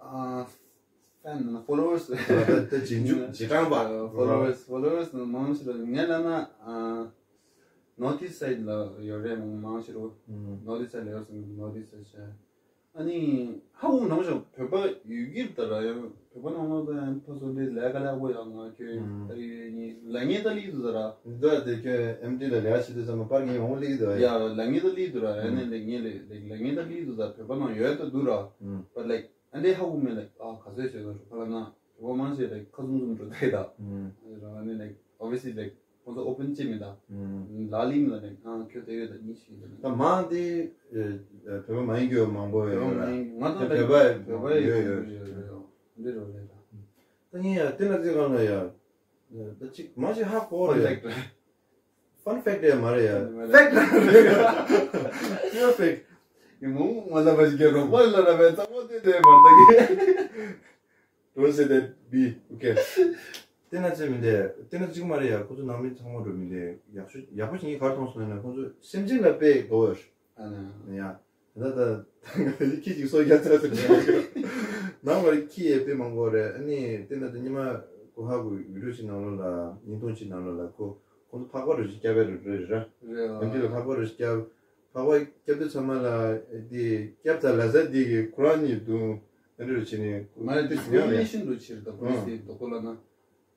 ཨ་fan followers ད་ད་རྗེས་འཇུག་རྗེས་འབྲང་པ། Followers followers མང་ཆེ་རུ་ངས་ལབ་ན་ཨ་north east side ལ་ཡོད་རེད། མང་ཆེ་རུ་north east side ལ་ཡོད་སོང་། North east side ཨ་ནི་ཧ་གོ་ནང་བཞིན་བོད་པ་ཡུལ་གྱི་ད་ར་ཡང་བོད་པ་ནང་ལོགས་ད་ཡང་ཕ་སོ་ལི་ལས་ཀ་ལས་པོ་ཡང་ང་ཁྱོད་ད་ཡུལ་ལ་ངེས་ད་ལི་དུ་ད་ར། འདི་ད་དེ་ཁྱོད་ཨེམ་ཌི་ལ་ལས་ཀ་བྱེད་དུས་ཙམ་པ་པར་ངེས་མང་པོ་ལི་དུ་ཡ་ལ་ངེས་ད་ལི་དུ་ར། ཨ་ནི་ལ་ངེས་ལ་ལ་ངེས་ད་ལི་དུ་ད་བོད་པ་ནང་ཡོད་ད་དུ་ར། But like ཨ་འདྲའི་ཧ་གོ་མེད་like ཨ་ག་ཚོད་བྱས་ད་རུ་ཁ་ལ་ན་བོད་པ་མང་ཆེ་like ཁ་ཟུམ་ཟུམ་འགྲོ་ད་ཡི་ད། ཨ་ནི་like obviously like ཁོང་ཚོ་open བྱེད་མི་ད། ལ་ལིང་ལ་ནི་ཨ་ཁྱོད་དེ་ཡོད་ད་ཉིད་ཞིག་ད། ད་མང་དེ་བོད་པ་མ་ཡིན་རྒྱུ་མང་པོ་ཡོད་ར། ང་ད་བོད་པ་བོད་པ་ཡོད་ཡོད་ཡོད་འདི་རོ་རེད་ད། ད་ངས་ཡ་དེ་ན་དེ་གང་ལ་ཡ་ད་ཅིག་མ་ཞིག་ཧ་གོ་རེད། Fun fact རེད་མ་རེད་ཡ། Fact རེད། Pure fact ཡ་མོ་མ་ལ་བ་ཞིག་གི་རོགས་པ་ལ་ར་བས་ཙམ་པོ་དེ་དེ་མ་ད་གི Don't say that B. Okay. དེ་ན་ཅི་མི་འདེ། དེ་ན་ཅིག་མ་རེད་ཡ། ཁོ་ཚོ་ནང་མི་ཚང་མ་འགྲོ་མི་འདེ། ཡག་ཤོས་ཡག་པོ་ཞིག་ག་རེ་མཐོང་སོང་ན་ཁོ་ཚོ་སེམས་ཅན་ལ་དཔེ་དགོས་ཡོད། ཨ་ན། ཡ། ད་ད་ད་ཁྱི་ཅིག་སོ་རྒྱ་ཚ་ཟེར་ནས་ནང་བར་ཁྱི་ཡས་དཔེ་མང་པོ་རེད། ཨ་ནི་དེ་ན་ད་ཉི་མ་ཀོ་ཧ་གོ་ཡུ་ཊུབ་ཅིག་ནང་ལོགས་ལ་བརྙན་ཐུང་ཅིག་ནང་ལོགས་ལ་ཁོ་ཁོ་ཚོ་ཕག་པ་རུ་ཞིག་སྐྱབས་པའི་རུ་རེད་ར། རེད་ཨ། ཨེམ་ཊི་ལ་ཕག་པ་རུ་ཞིག་སྐྱབས། ཕག་པ་སྐྱབས་དུས་ཚང་མ་ལ་དེ་སྐྱབས་ཚར་ལ་ཟ་དེ་གི་ཁོ་རང་ཉིད་དུ་ཨ་འདྲ་རུ་བྱས་ནས་མ་རེད་དེ་ཁོ་ཡང་ལས་ཤིན་ཏུ་ཕྱིར་ད་པོ་ལི་སི་དེ་དོ་ཁོ་ལ་ན།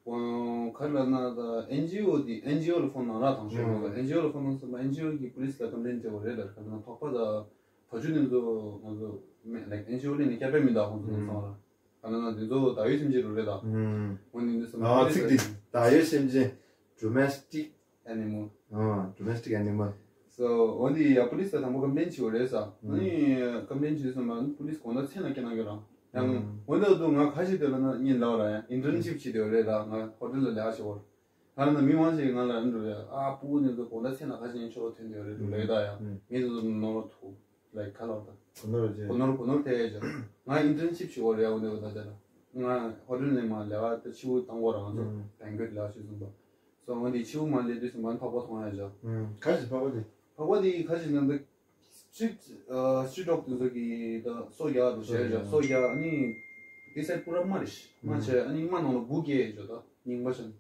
ག་ལ་ན་ད་ཨེན་ཇི་ཨོ་དེ་ཨེན་ཇི་ཨོ་ལ་ཕོན་ནང་ར་དང་ཤོག་ཨེན་ཇི་ཨོ་ལ་ཕོན་ནང་སོང་ན་ཨེན་ཇི་ཨོ་གི་པོ་ལི་སི་ལ་ཀམ་པི་ལེན་བྱེད་དགོས་རེད་ལ། ག་ལ་ན་ཕག་པ་ད་བ་ཆུ་ནས་ཚོ་ང་ཚོ་མེད་ལ་ཨེན་ཇི་ཨོ་ལས་ནས་སྐྱབས་པའི་མི་ད་ཁོང་ཚོ་ནས་སོང་ར། ཨ་ན་ན་འདི་ཚོ་བདག་ཡོད་སེམས་ཅན་རུ་རེད་ད། ཨུམ། འོ་ནི་འདི་སེམས་ཨ་ཅན་ཚིག་འདི་བདག་ཡོད་སེམས་ཅན། Domestic animal། ཨ་domestic animal། So འོ་འདི་ཡ་པོ་ལི་སི་ལ་དང་པོ་ཀམ་པི་ལེན་བྱེད་འོ་རེད་ས། ཨ་ནི་ཀམ་པི་ལེན་བྱེད་སོང་ན་པོ་ལི་སི་དགོང་དག་མཚན་ལ་སྐད་གནང་གི་རང་། ཡང་འོ་འདི་འདུག་ང་ཁ་ཤས་དེ་ལ་ན་གཉིད་ལ་བ་ར་ཡང་ཨིན་ཊརན་ཤིབ་བྱེད་དེ་འོ་རེད་ད། ང་ཧོ་ཊེལ་ལ་ལས་ཀ་བྱེད་འོ་ར། ང་ལ་ན་མི་མང་ཞིག་ང་ལ་འགྲོ་ཡ་ཨ་སྤུ་གུ་ནི་ཚོ་དགོང་དག་མཚན་ལ་ཁ་ཤས་ཡིན་ཆོག་ཐོན་དེ་འོ་རེད་འགྲོ་ལས་ད་ཡ་ངས་ཚོ་ནོར་ཐུག་ལའིཀ་ག་ལབ་དང་། གོ་ནོར་རེད། གོ་ནོར་གོ་ནོར་དེ་ཡོད་ཅག་ང་ཨིན་ཊརན་ཤིབ་ཞིག་འོར་ཡ་འོ་ནས་འོ་ད་དེ་ལ། ང་ཧོ་ཊེལ་ནས་མ་ལས་ཀ་ད་ཕྱི་པོ་བཏང་གོ་རང་ཚོ་བེང་ཀུ་ཨེཊ་ལས་ཀ་ཞུས་སོང་པ། སོ་འོ་འདི་ཕྱི་པོ་མ་ལས་དུས་སུ་མ་ཕག་པ་མཐོང་ཡ་ཅག་ཁ་ཅིག་ཕག་པ་དེ། ཕག་པ་དེ་ཁ་ཅིག་ན་ད་སི་ཊི་རིཊ་སི་ཊི་རིཊ་ཌོག་དེ་ཚོ་གི་ད་སོ་རྒྱག་ཏུ་བྱས་ཅག་སོ་རྒྱག་ཨ་ནི་དེ་སའི་ཌི་པུ་ར་དམར་རེད། དམར་བྱས་ཨ་ནི་དམར་ནང་ལ་འབུ་སྐྱེས་ཅག་ད་རྙིང་པ་ཅན།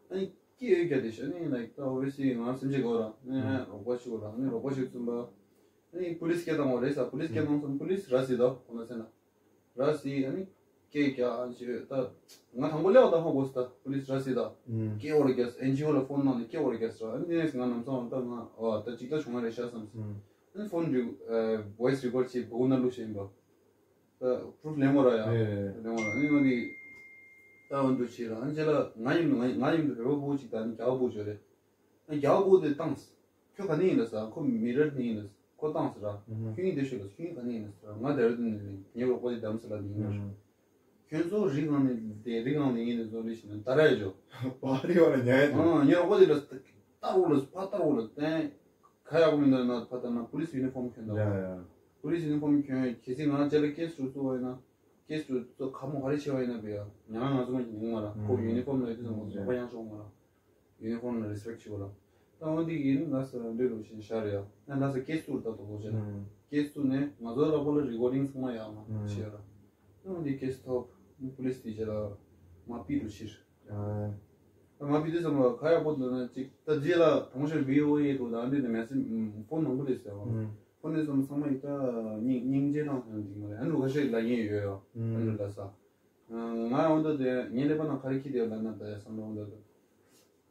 ཨ་ནི་སྐྱེས་ཡོད་ཀྱག་དེ་ཤ་ནི་ལའིཀ་ད་ཨོ་བི་སི་ང་སེམས་ཅན་གོ་ར་ནི་རོགས་པ་ཞིག་གོ་ར་ནི་རོགས་པ་ཞིག་བཙུན་པ། ཨ་ནི་པུ་ལིས་སྐད་བཏང་བ་རེད་ས། པུ་ལིས་སྐད་བཏང་སོང་པུ་ལིས་ར་སི་ད་ཁོ་ན་སེ་ན། ར་སི་ཨ་ནི་སྐད་རྒྱག་ཨ་ནི་ཞེས་ད་ང་དང་པོ་ལེའོ་ད་ཧོ་གོ་སི་ད་པུ་ལིས་ར་སི་ད་སྐད་འོ་ར་རྒྱག་ཨེན་ཇི་ཨོ་ལ་ཕོན་གནང་ནས་སྐད་འོ་ར་རྒྱག་ས་ཨ་ནི་ནས་ང་ནམ་སང་ད་ང་ཨ་ད་ཅིག་ད་བྱུང་བ་རེད་ཤག་བསམ་སོང་། ཨ་ཕོན་རི་ཨ་བོ་ཡིས་རི་ཀོཌ་བྱས་སྦུག་ན་བླུགས་བཞིན་པ། ད་པུ་རུཕ་ལེན་དགོས་ར་ཡ། ལེན་དགོས་ར། ཨ་ནི་འོ་དེ་ད་འོ་འདུག་བྱས་ར། ཨ་ནི་རྗེས་ལ་ང་ཡིན་ང་ང་ཡིན་དུ་བོད་པ་བུ་གཅིག་དང་རྒྱ་བོ་བུ་བྱོས་རེད། ཨ་རྒྱ་བོ་བུ་དེ་བཏང་། ཁྱོད་ག་ནས་ཡིན་ལ་ཟེར། ཁོ་མི་རེད་ནས་ཡིན་ལ་ཟེར། ཁོ་བཏང་ཟེར་ར། ཁྱོད་ཡིན་དེ་ཤོད་ལ་ཟེར། ཁྱོད་ཡིན་ག་ནས་ཡིན་ལ་ཟེར་ར། ང་ལྡེ་ར་ལྡུན་ནས་ཡིན། ངའི་རོགས་པ་དེ་རྡ་རམ་ས་ལ་ནས་ཡིན་ལ་ཟེར། ཁྱོད་ཚོ་རི་སྒང་ནས་དེ་རི་སྒང་ནས་ཡིན་དེ་ཚོ་རེད་ཞེས་ནས་ད་ར་ཡ་ཇོ། བ་རི་བ་ལ་ཉལ་ཡ་ཇོ། ཨང་ཉོ་གོ་དེ་ལ་ལྟ་རོགས་ལ་ཕ་ལྟ་རོགས་ལ་བསྟན། ག་ཡག་པོ་མི་འདུག་ན་ཕ་ལྟ་ན་པུ་ལིས་ཡུ་ནི་ཕོམ་གྱོན་ད། ཡ་ཡ། པུ་ལིས་ཡུ་ནི་ཕོམ་གྱོན་གལ་སྲིད་ང་རྗེས་ལ་ཀེ་སི་རུ་བཙུགས་པ་ཡིན་ན། ཀེ་སི་རུ་བཙུགས་ཁ་མོ་ཧ་རི་ཆེ་བ་ཡིན་ན་བེ་ཡ་ཉ་ང་ང་ཚོ་མ་ཉིན་མ་ར་ཁོ་ཡུ་ནི་ཕོམ་ལ་ཡོད་དུས་ཙམ་པ་ཡང་ཤོག་མ་ར། ཡུ་ནི་ཕོམ་ལ་རེ་སི་པེག་བྱེད་དགོས་ར། ད་འོ་འདི་ཡིན་ན་ས་འདྲེ་རུ་ཞིག་ཤར་ཡ། ཡང་ན་ས་ཀེ་སི་རུ་ད་དོ་ལོ་ཆེ་ན། ཀེ་སི་རུ་ནས་ང་ཚོ་ལ་པོ་ལ་རི་ཀོར་ཌིང་ཚང་མ་ཡག་མ་ཤེས་ར། ད་འོ་འདི་ཀེ་སི་ཐོབ་པུ་ལིས་དེ་རྗེས་ལ་མ་པི་རུ་ཕྱིར། ད་མ་པི་དུས་ཙམ་ལ་ག་ཡག་པོ་འདུག་ན་ཅིག་ད་རྗེས་ལ་གྲོང་ཤར་བི་ཨོ་ཨེ་དུ་ད་འདི་ནས་མེ་སི་ཕོན་མང་པོ་རེད་ཟེར་བ། ཕོན་དུས་ཙམ་ཚང་མ་ཡིག་ད་སྙིང་སྙིང་རྗེ་དང་ཧན་འདི་མ་རེད། ཨ་འདྲ་ཁ་ཤས་ལ་ཡིན་ཡོད་ཡོད། ཨ་འདྲ་ལ་ས། ང་འོ་འདི་དེ་ངའི་ཀླད་པ་ནང་ག་རེ་ཁྱི་དེ་ལ་ན་ད་ཡ་བསམ་བློ་འོ་འདི་དུ།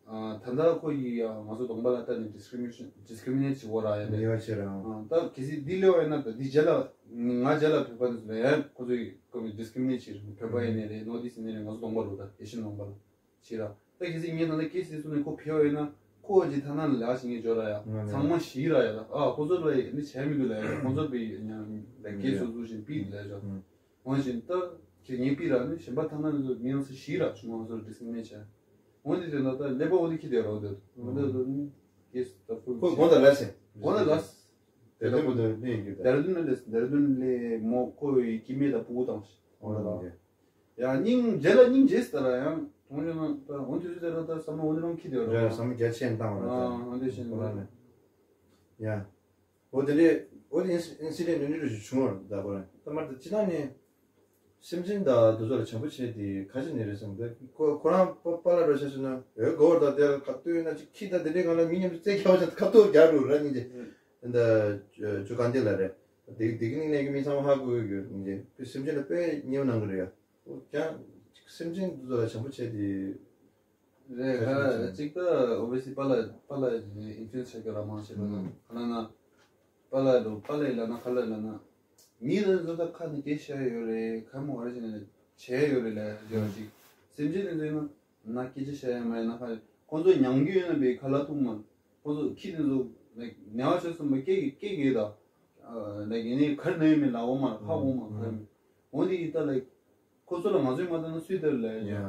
ད་ལྟ་ཁོ་ཡིས་ཡང་ང་ཚོ་གདོང་པ་ལ་ལྟ་ནས་ཌི་སི་ཀི་རི་མི་ནེ་ཤན་ཌི་སི་ཀི་རི་མི་ནེ་ཊི་བྱེད་འོ་ར་ཡ་ལེ། ཡོད་ཆེ་རང་། ད་གལ་སྲིད་འདི་ལེའོ་ཡིན་ན་ད་འདི་རྗེས་ལ་ང་རྗེས་ལ་བོད་པ་འདི་ཚོ་ལ་ཡང་ཁོ་ཚོ་ཡིས་ཁོ་མི་ཌི་སི་ཀི་རི་མི་ནེ་ཊི་བྱེད་རེད། བོད་པ་ཡིན་ནའི་རེད། ནོར་ཐི་ཨིསཊ་ཡིན་ནའི་རེད། ང་ཚོ་གདོང་པ་ལོ་ད་ཨེ་ཤི་ཡན་གདོང་པ་ལ་བྱེད་ར། ད་གལ་སྲིད་ངས་ད་ལྟ་ཀེ་སི་སུ་ནས་ཁོ་ཕེ་བ་ཡིན་ན་ཁོ་ཅི་ཐ་ན་ལ་ལ་ཞིག་ངས་འབྱོར་ར་ཡ་ཚང་མ་ཞིག་ར་ཡ་ད། ཨ་ཁོ་ཚོ་ལ་ཡིན་ནི་བྱས་མི་འདུག་ལ་ཡ། ཁོ་ཚོ་པའི་ཉ་ལ་ཀེ་སི་སུ་ཞིག་པི་ལ་ཡ་འོ་བཞིན་ད་ཁྱེད་ངའི་པི་ར་ནི་གཞན་པ་ཐ་ན་ནི་མི་ཡང་སུ་ཞིག་ར་ཆུང་མ་ཚོ་ཌི་སི་ཀི་རི་མི་ནེ་ཊི་བྱས། འོ་འདི་དེ་ན་ད་ཀླད་པ་འོ་འདི་ཁྱི་དེ་རོ་དེ་འོ་འདི་དེ་ནི་ཀེ་སི་ད་ཕུལ་ཁོ་དགོང་དག་ལ་ཟེར། དགོང་དག་ལ་ཟེར། དེ་ལྟ་བུ་དེ་ནི་ཡིན་རྒྱུ་ད། དེ་ར་དུ་ནི་ལས་དེ་ར་དུ་ནི་ལས་མོ་ཁོ་ཡི་ཀི་མེ་ད་ཕུ་གུ་དང་འོ་འདི་དེ། ཡང་སྙིང་རྗེ་ལ་སྙིང་རྗེ་ཟེར་ལ་ཡང་མཐོང་ཆུང་ན་ད་འོ་འདི་དེ་ད་ད་བསམ་བློ་འོ་འདི་རང་ཁྱི་དེ་རོ། རེད། བསམ་བློ་རྒྱ་ཆེན་བཏང་བ་ད། ཨ་འོ་འདི་ཆེན་པོ་ལ་ནི། ཡ། འོ་དེ་འདྲའི་འོ་དེ་ཨིན་སི་ཨིན་སི་ཌེན་ཊ་འདི་འདྲ་ཞིག་བྱུང་བ་རེད་ད། ཁོ་རང་ད་མར་ད་ཅི་ན་ནི་སེམས་ཅན་དང་དེ་ཚོ་ལ་བྱམས་པོ་བྱེད་དེ་ཁ་ཅིག་ནི་རེད་བསམ་གི། ཁོ་ཁོ་རང་པ་པཱ་ལགས་རོ་ཤ་ཤ་ན་འོད་གོ་བར་ད་དེ་ལ་ཁ་ཏོས་ན་ཅིག་ཁྱི་ད་དེ་འདྲའི་སྒང་ལ་མི་མཉམ་དུ་རྩེད་རྒྱག་བ་ཅན་ཁ་ཏོ་རྒྱག་འགྲོ་ར་ཉིན་གྱི་ད་ཇོ་གང་དེ་ལ་རེད། དེ་དེ་གི་ནི་ནས་གི་མི་ཚང་མ་ཧ་གོ་ཡོད་ཉིན་གྱི་སེམས་ཅན་ལ་དཔེ་ཉེ་བ་གནང་གི་རེད་ཡ། ཀྱང་སེམས་ཅན་དེ་ཚོ་ལ་བྱམས་པོ་བྱས་ཏེ། རེད། ཁ་ཤས་ཅིག་ད་ཨོ་བི་སི་པཱ་ལགས་པཱ་ལགས་ཀྱི་ཨིན་ཕུ་ལུ་ཨེན་སི་བྱེད་དགོས་ར་མང་ཆེ་བ་ན་ཁ་ན་ན་པཱ་ལགས་ལོ་པཱ་ལགས་ལ་ན་ཁ་ལ་ལ་ན་མི་ལ་ཚོ་ད་ཁ་ནས་སྐད་བཤད་ཡོད་རེད། ཁ་མོ་བར་ཞིག་ནས་བྱས་ཡོད་རེད་ལ་ཡོད་ཅིག་སེམས་ཅན་དེ་ཚོ་ཡིན་ན་ན་སྐད་ཆ་བཤད་ཡ་མ་ཡིན་ན་ཁ་ཁོ་ཚོ་མྱང་རྒྱུ་ཡོད་ན་པའི་ཁ་ལ་ཐུག་མ་ཁོ་ཚོ་ཁྱི་དེ་ཚོ་ལའིག་ནེ་བ་ཆོད་སོང་བ་སྐད་སྐད་གེ་ད་ལའིག་ཡིན་ནའི་ཁར་ནས་མི་ལ་འོ་མ་ཁ་འོ་མ་ཁ་མི་འོ་དེ་ཡིན་ད་ལའིག་ཁོ་ཚོ་ལ་ང་ཚོས་མ་བལྟས་ན་སུས་བལྟས་ལ་ཡ། ཡ།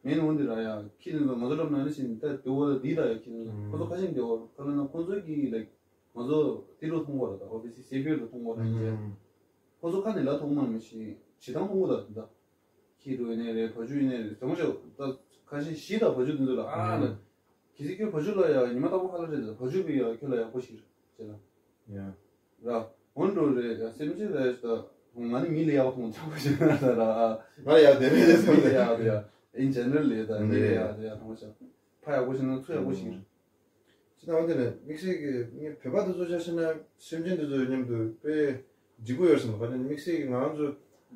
མེད་ནོ་འདི་ར་ཡ་ཁྱི་ནི་ང་ཚོ་ལབ་ན་ནི་ཞིག་ད་དེ་འོ་ལ་འདི་ད་ཡ་ཁྱི་ནི་ཁོ་ཚོ་ཁ་ཤས་འདི་འོ་ཁ་ལ་ན་ཁོ་ཚོ་གི་ལའིག་ང་ཚོ་དེ་རུ་མཐོང་བ་ར་ད་ཨོ་བི་སི་སེ་བི་རུ་མཐོང་བ་ར་ཡིན་ཅེ། ཁོ་ཚོ་ཁ་ནས་ལ་མཐོང་མ་མི་ཤེས་ཇི་ལྟར་མཐོང་གོ་ད་ད། ཁྱི་རུ་ཡིན་ནའི་རེད། བ་ཕྱུགས་ཡིན་ནའི་རེད། དེ་མོ་ཞོ་ད་ཁ་ཤས་ཤི་ད་བ་ཕྱུགས་འདི་ཚོ་ལ་ཨ་ལ། གལ་སྲིད་ཁྱོད་བ་ཕྱུགས་ལ་ཡ་ཉི་མ་ལྟ་བུ་ཁ་ལ་རེད་ད་བ་ཕྱུགས་པས་ཡ་ཁྱོད་ལ་ཡག་པོ་ཞིག་རེད་ཅེ་ལ། ཡ། ར། འོན་འགྲོ་རེད་ཡ་སེམས་ཅན་ལ་ཡ་ད་ང་ནི་མི་ལ་ཡག་མཐོང་ཆོག་པ་ཞིག་ན་ད་ར། ང་ལ་ཡག་དེ་རེད་ཟེར་མི་ལ་ཡག་དེ་ཡ་in general་ལ་ཡ་ད་མི་ལ་ཡག་དེ་ཡ་མཐོང་ཆོག་ཕ་ཡག་པོ་ཞིག་ན་ཚུ་ཡག་པོ་ཞིག་རེད། ཅི་ད་འོན་ཏེ་ནས་དམིགས་བསལ་གྱི་ངས་བོད་པ་དེ་ཚོ་ཆ་བཞག་ན་སེམས་ཅན་དེ་ཚོ་མཉམ་དུ་དཔེ་འགྲིག་པོ་ཡོད་བསམ་པ་ནི་དམིགས་བསལ་གྱི་ང་རང་ཚོ་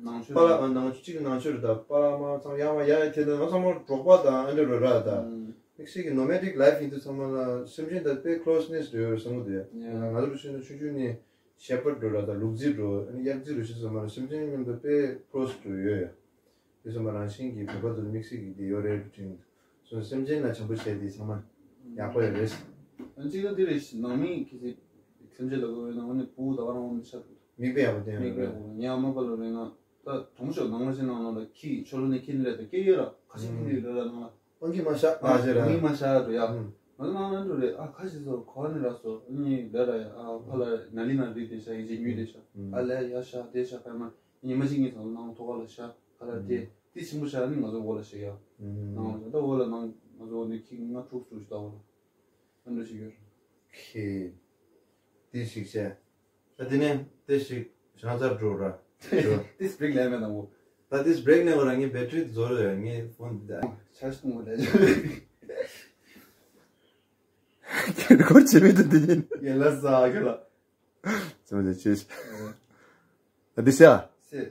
ནང་ཆོས་པ་ལགས་ནང་ཆོས་གཅིག་ནང་ཆོས་རེད་ད་པ་ལགས་མ་ཚང་ཡང་མ་ཡ་ཡ་དེ་ནས་ང་ཚང་མ་འབྲོག་པ་དང་ཨ་འདྲ་རོ་ར་ད་དམིགས་བསལ་གྱི་nomadic life ཡིན་དུས་ཚང་མ་ལ་སེམས་ཅན་དང་དཔེ་closeness་རེད་བསམ་གི་འདུག་ཡ་ང་ཚོ་ཆུང་ཆུང་ནས་shepherd་འགྲོ་ར་ད་ལུག་རྫི་འགྲོ་ཨ་ནི་གཡག་རྫི་འགྲོ་ཞེས་ཚང་མ་ལ་སེམས་ཅན་མཉམ་དུ་དཔེ་close འགྲོ་ཡོད་ཡ། དེ་ཚོ་མ་རང་བཞིན་གྱིས་བོད་པ་ཚོར་དམིགས་བསལ་གྱི་དེ་ཡོད་རེད་དྲན་འདུག་སོ་སེམས་ཅན་ལ་བྱམས་པོ་བྱས་དེ་ཚང་མ་ཡག་པོ་ཡོད་རེད། ཨ་གཅིག་ན་འདི་རེད། ནང་མི་གི་སེམས་ཅན་ལ་གོ་བའི་ནང་ནས་བུ་ད་བ་རང་འོང་ཆ་མིག་དཔེ་ཡག་པོ་བསྟན་མིག་དཔེ་ཡག་པོ་ངའི་ཨ་མ་པ་ལ་རེད་ན་ད་གྲོང་ཆོག་ནང་ལ་ཕྱིན་ནང་ལ་ཁྱི་ཆོ་ལོ་ནས་ཁྱི་ནི་རེད་ད་སྐད་ཡོད་ར་ཁ་ཤས་ཁྱི་ནི་རེད་ར་ནང་ལ་ཨང་ཁྱི་མ་ཤ་ཨ་ཅེ་ར་ཨང་ཁྱི་མ་ཤ་ར་ཡ། ང་ཚོ་ནང་ལ་འགྲོ་རེད་ཨ་ཁ་ཤས་སོ་གོ་ནི་ར་སོ་ཨ་ནི་རེད་ར་ཡ་ཨ་ཕ་ལ་ན་ལི་ན་རི་དེ་ཤ་ཡི་ཅེ་ཉུས་དེ་ཤ་ཨ་ལས་ཡ་ཤ་དེ་ཤ་ཕ་མ། ཉི་མ་གཅིག་གཉིས་ཚང་ནང་ཐོག་ཁ་ལ་ཤ་ཁ་ལ་དེ་དེ་ཆེན་པོ་ཤ་ནི་ང་ཚོ་འོ་ལ་ཤ་ཡ། ནང་ལ་ཤ་ད་འོ་ལ་ནང་ང་ཚོ་འོ་ནི་ཁྱི་ལྔ་དྲུག་དྲུག་ཤ་ད་འོ་ལ་ཨ་འདྲ་ཞིག་ཡོད། ཁྱི་དེ་ཞིག་བྱས། ད་དེ་ནས་དེ་ཞིག་ཤ་ཚར་འགྲོ་ར། དེ་སི་བྲེག་ལས་མེད་དང་འོ། ད་དེ་སི་བྲེག་ནས་འོ་ར་ངའི་བེ་ཊི་རི་རྫོགས་རེད་ངའི་ཕོན་དེ་ཆ་ཤ་གཏོང་བ་ལས་ཁྱི་སྐོར་བྱེད་མེད་དུ་དེ་ཉིན་ཡན་ལ་ས་ཁྱོད་ལ། ཚང་མ་ཆེ་ཤི། ཨ་འདི་ཤ། སེ།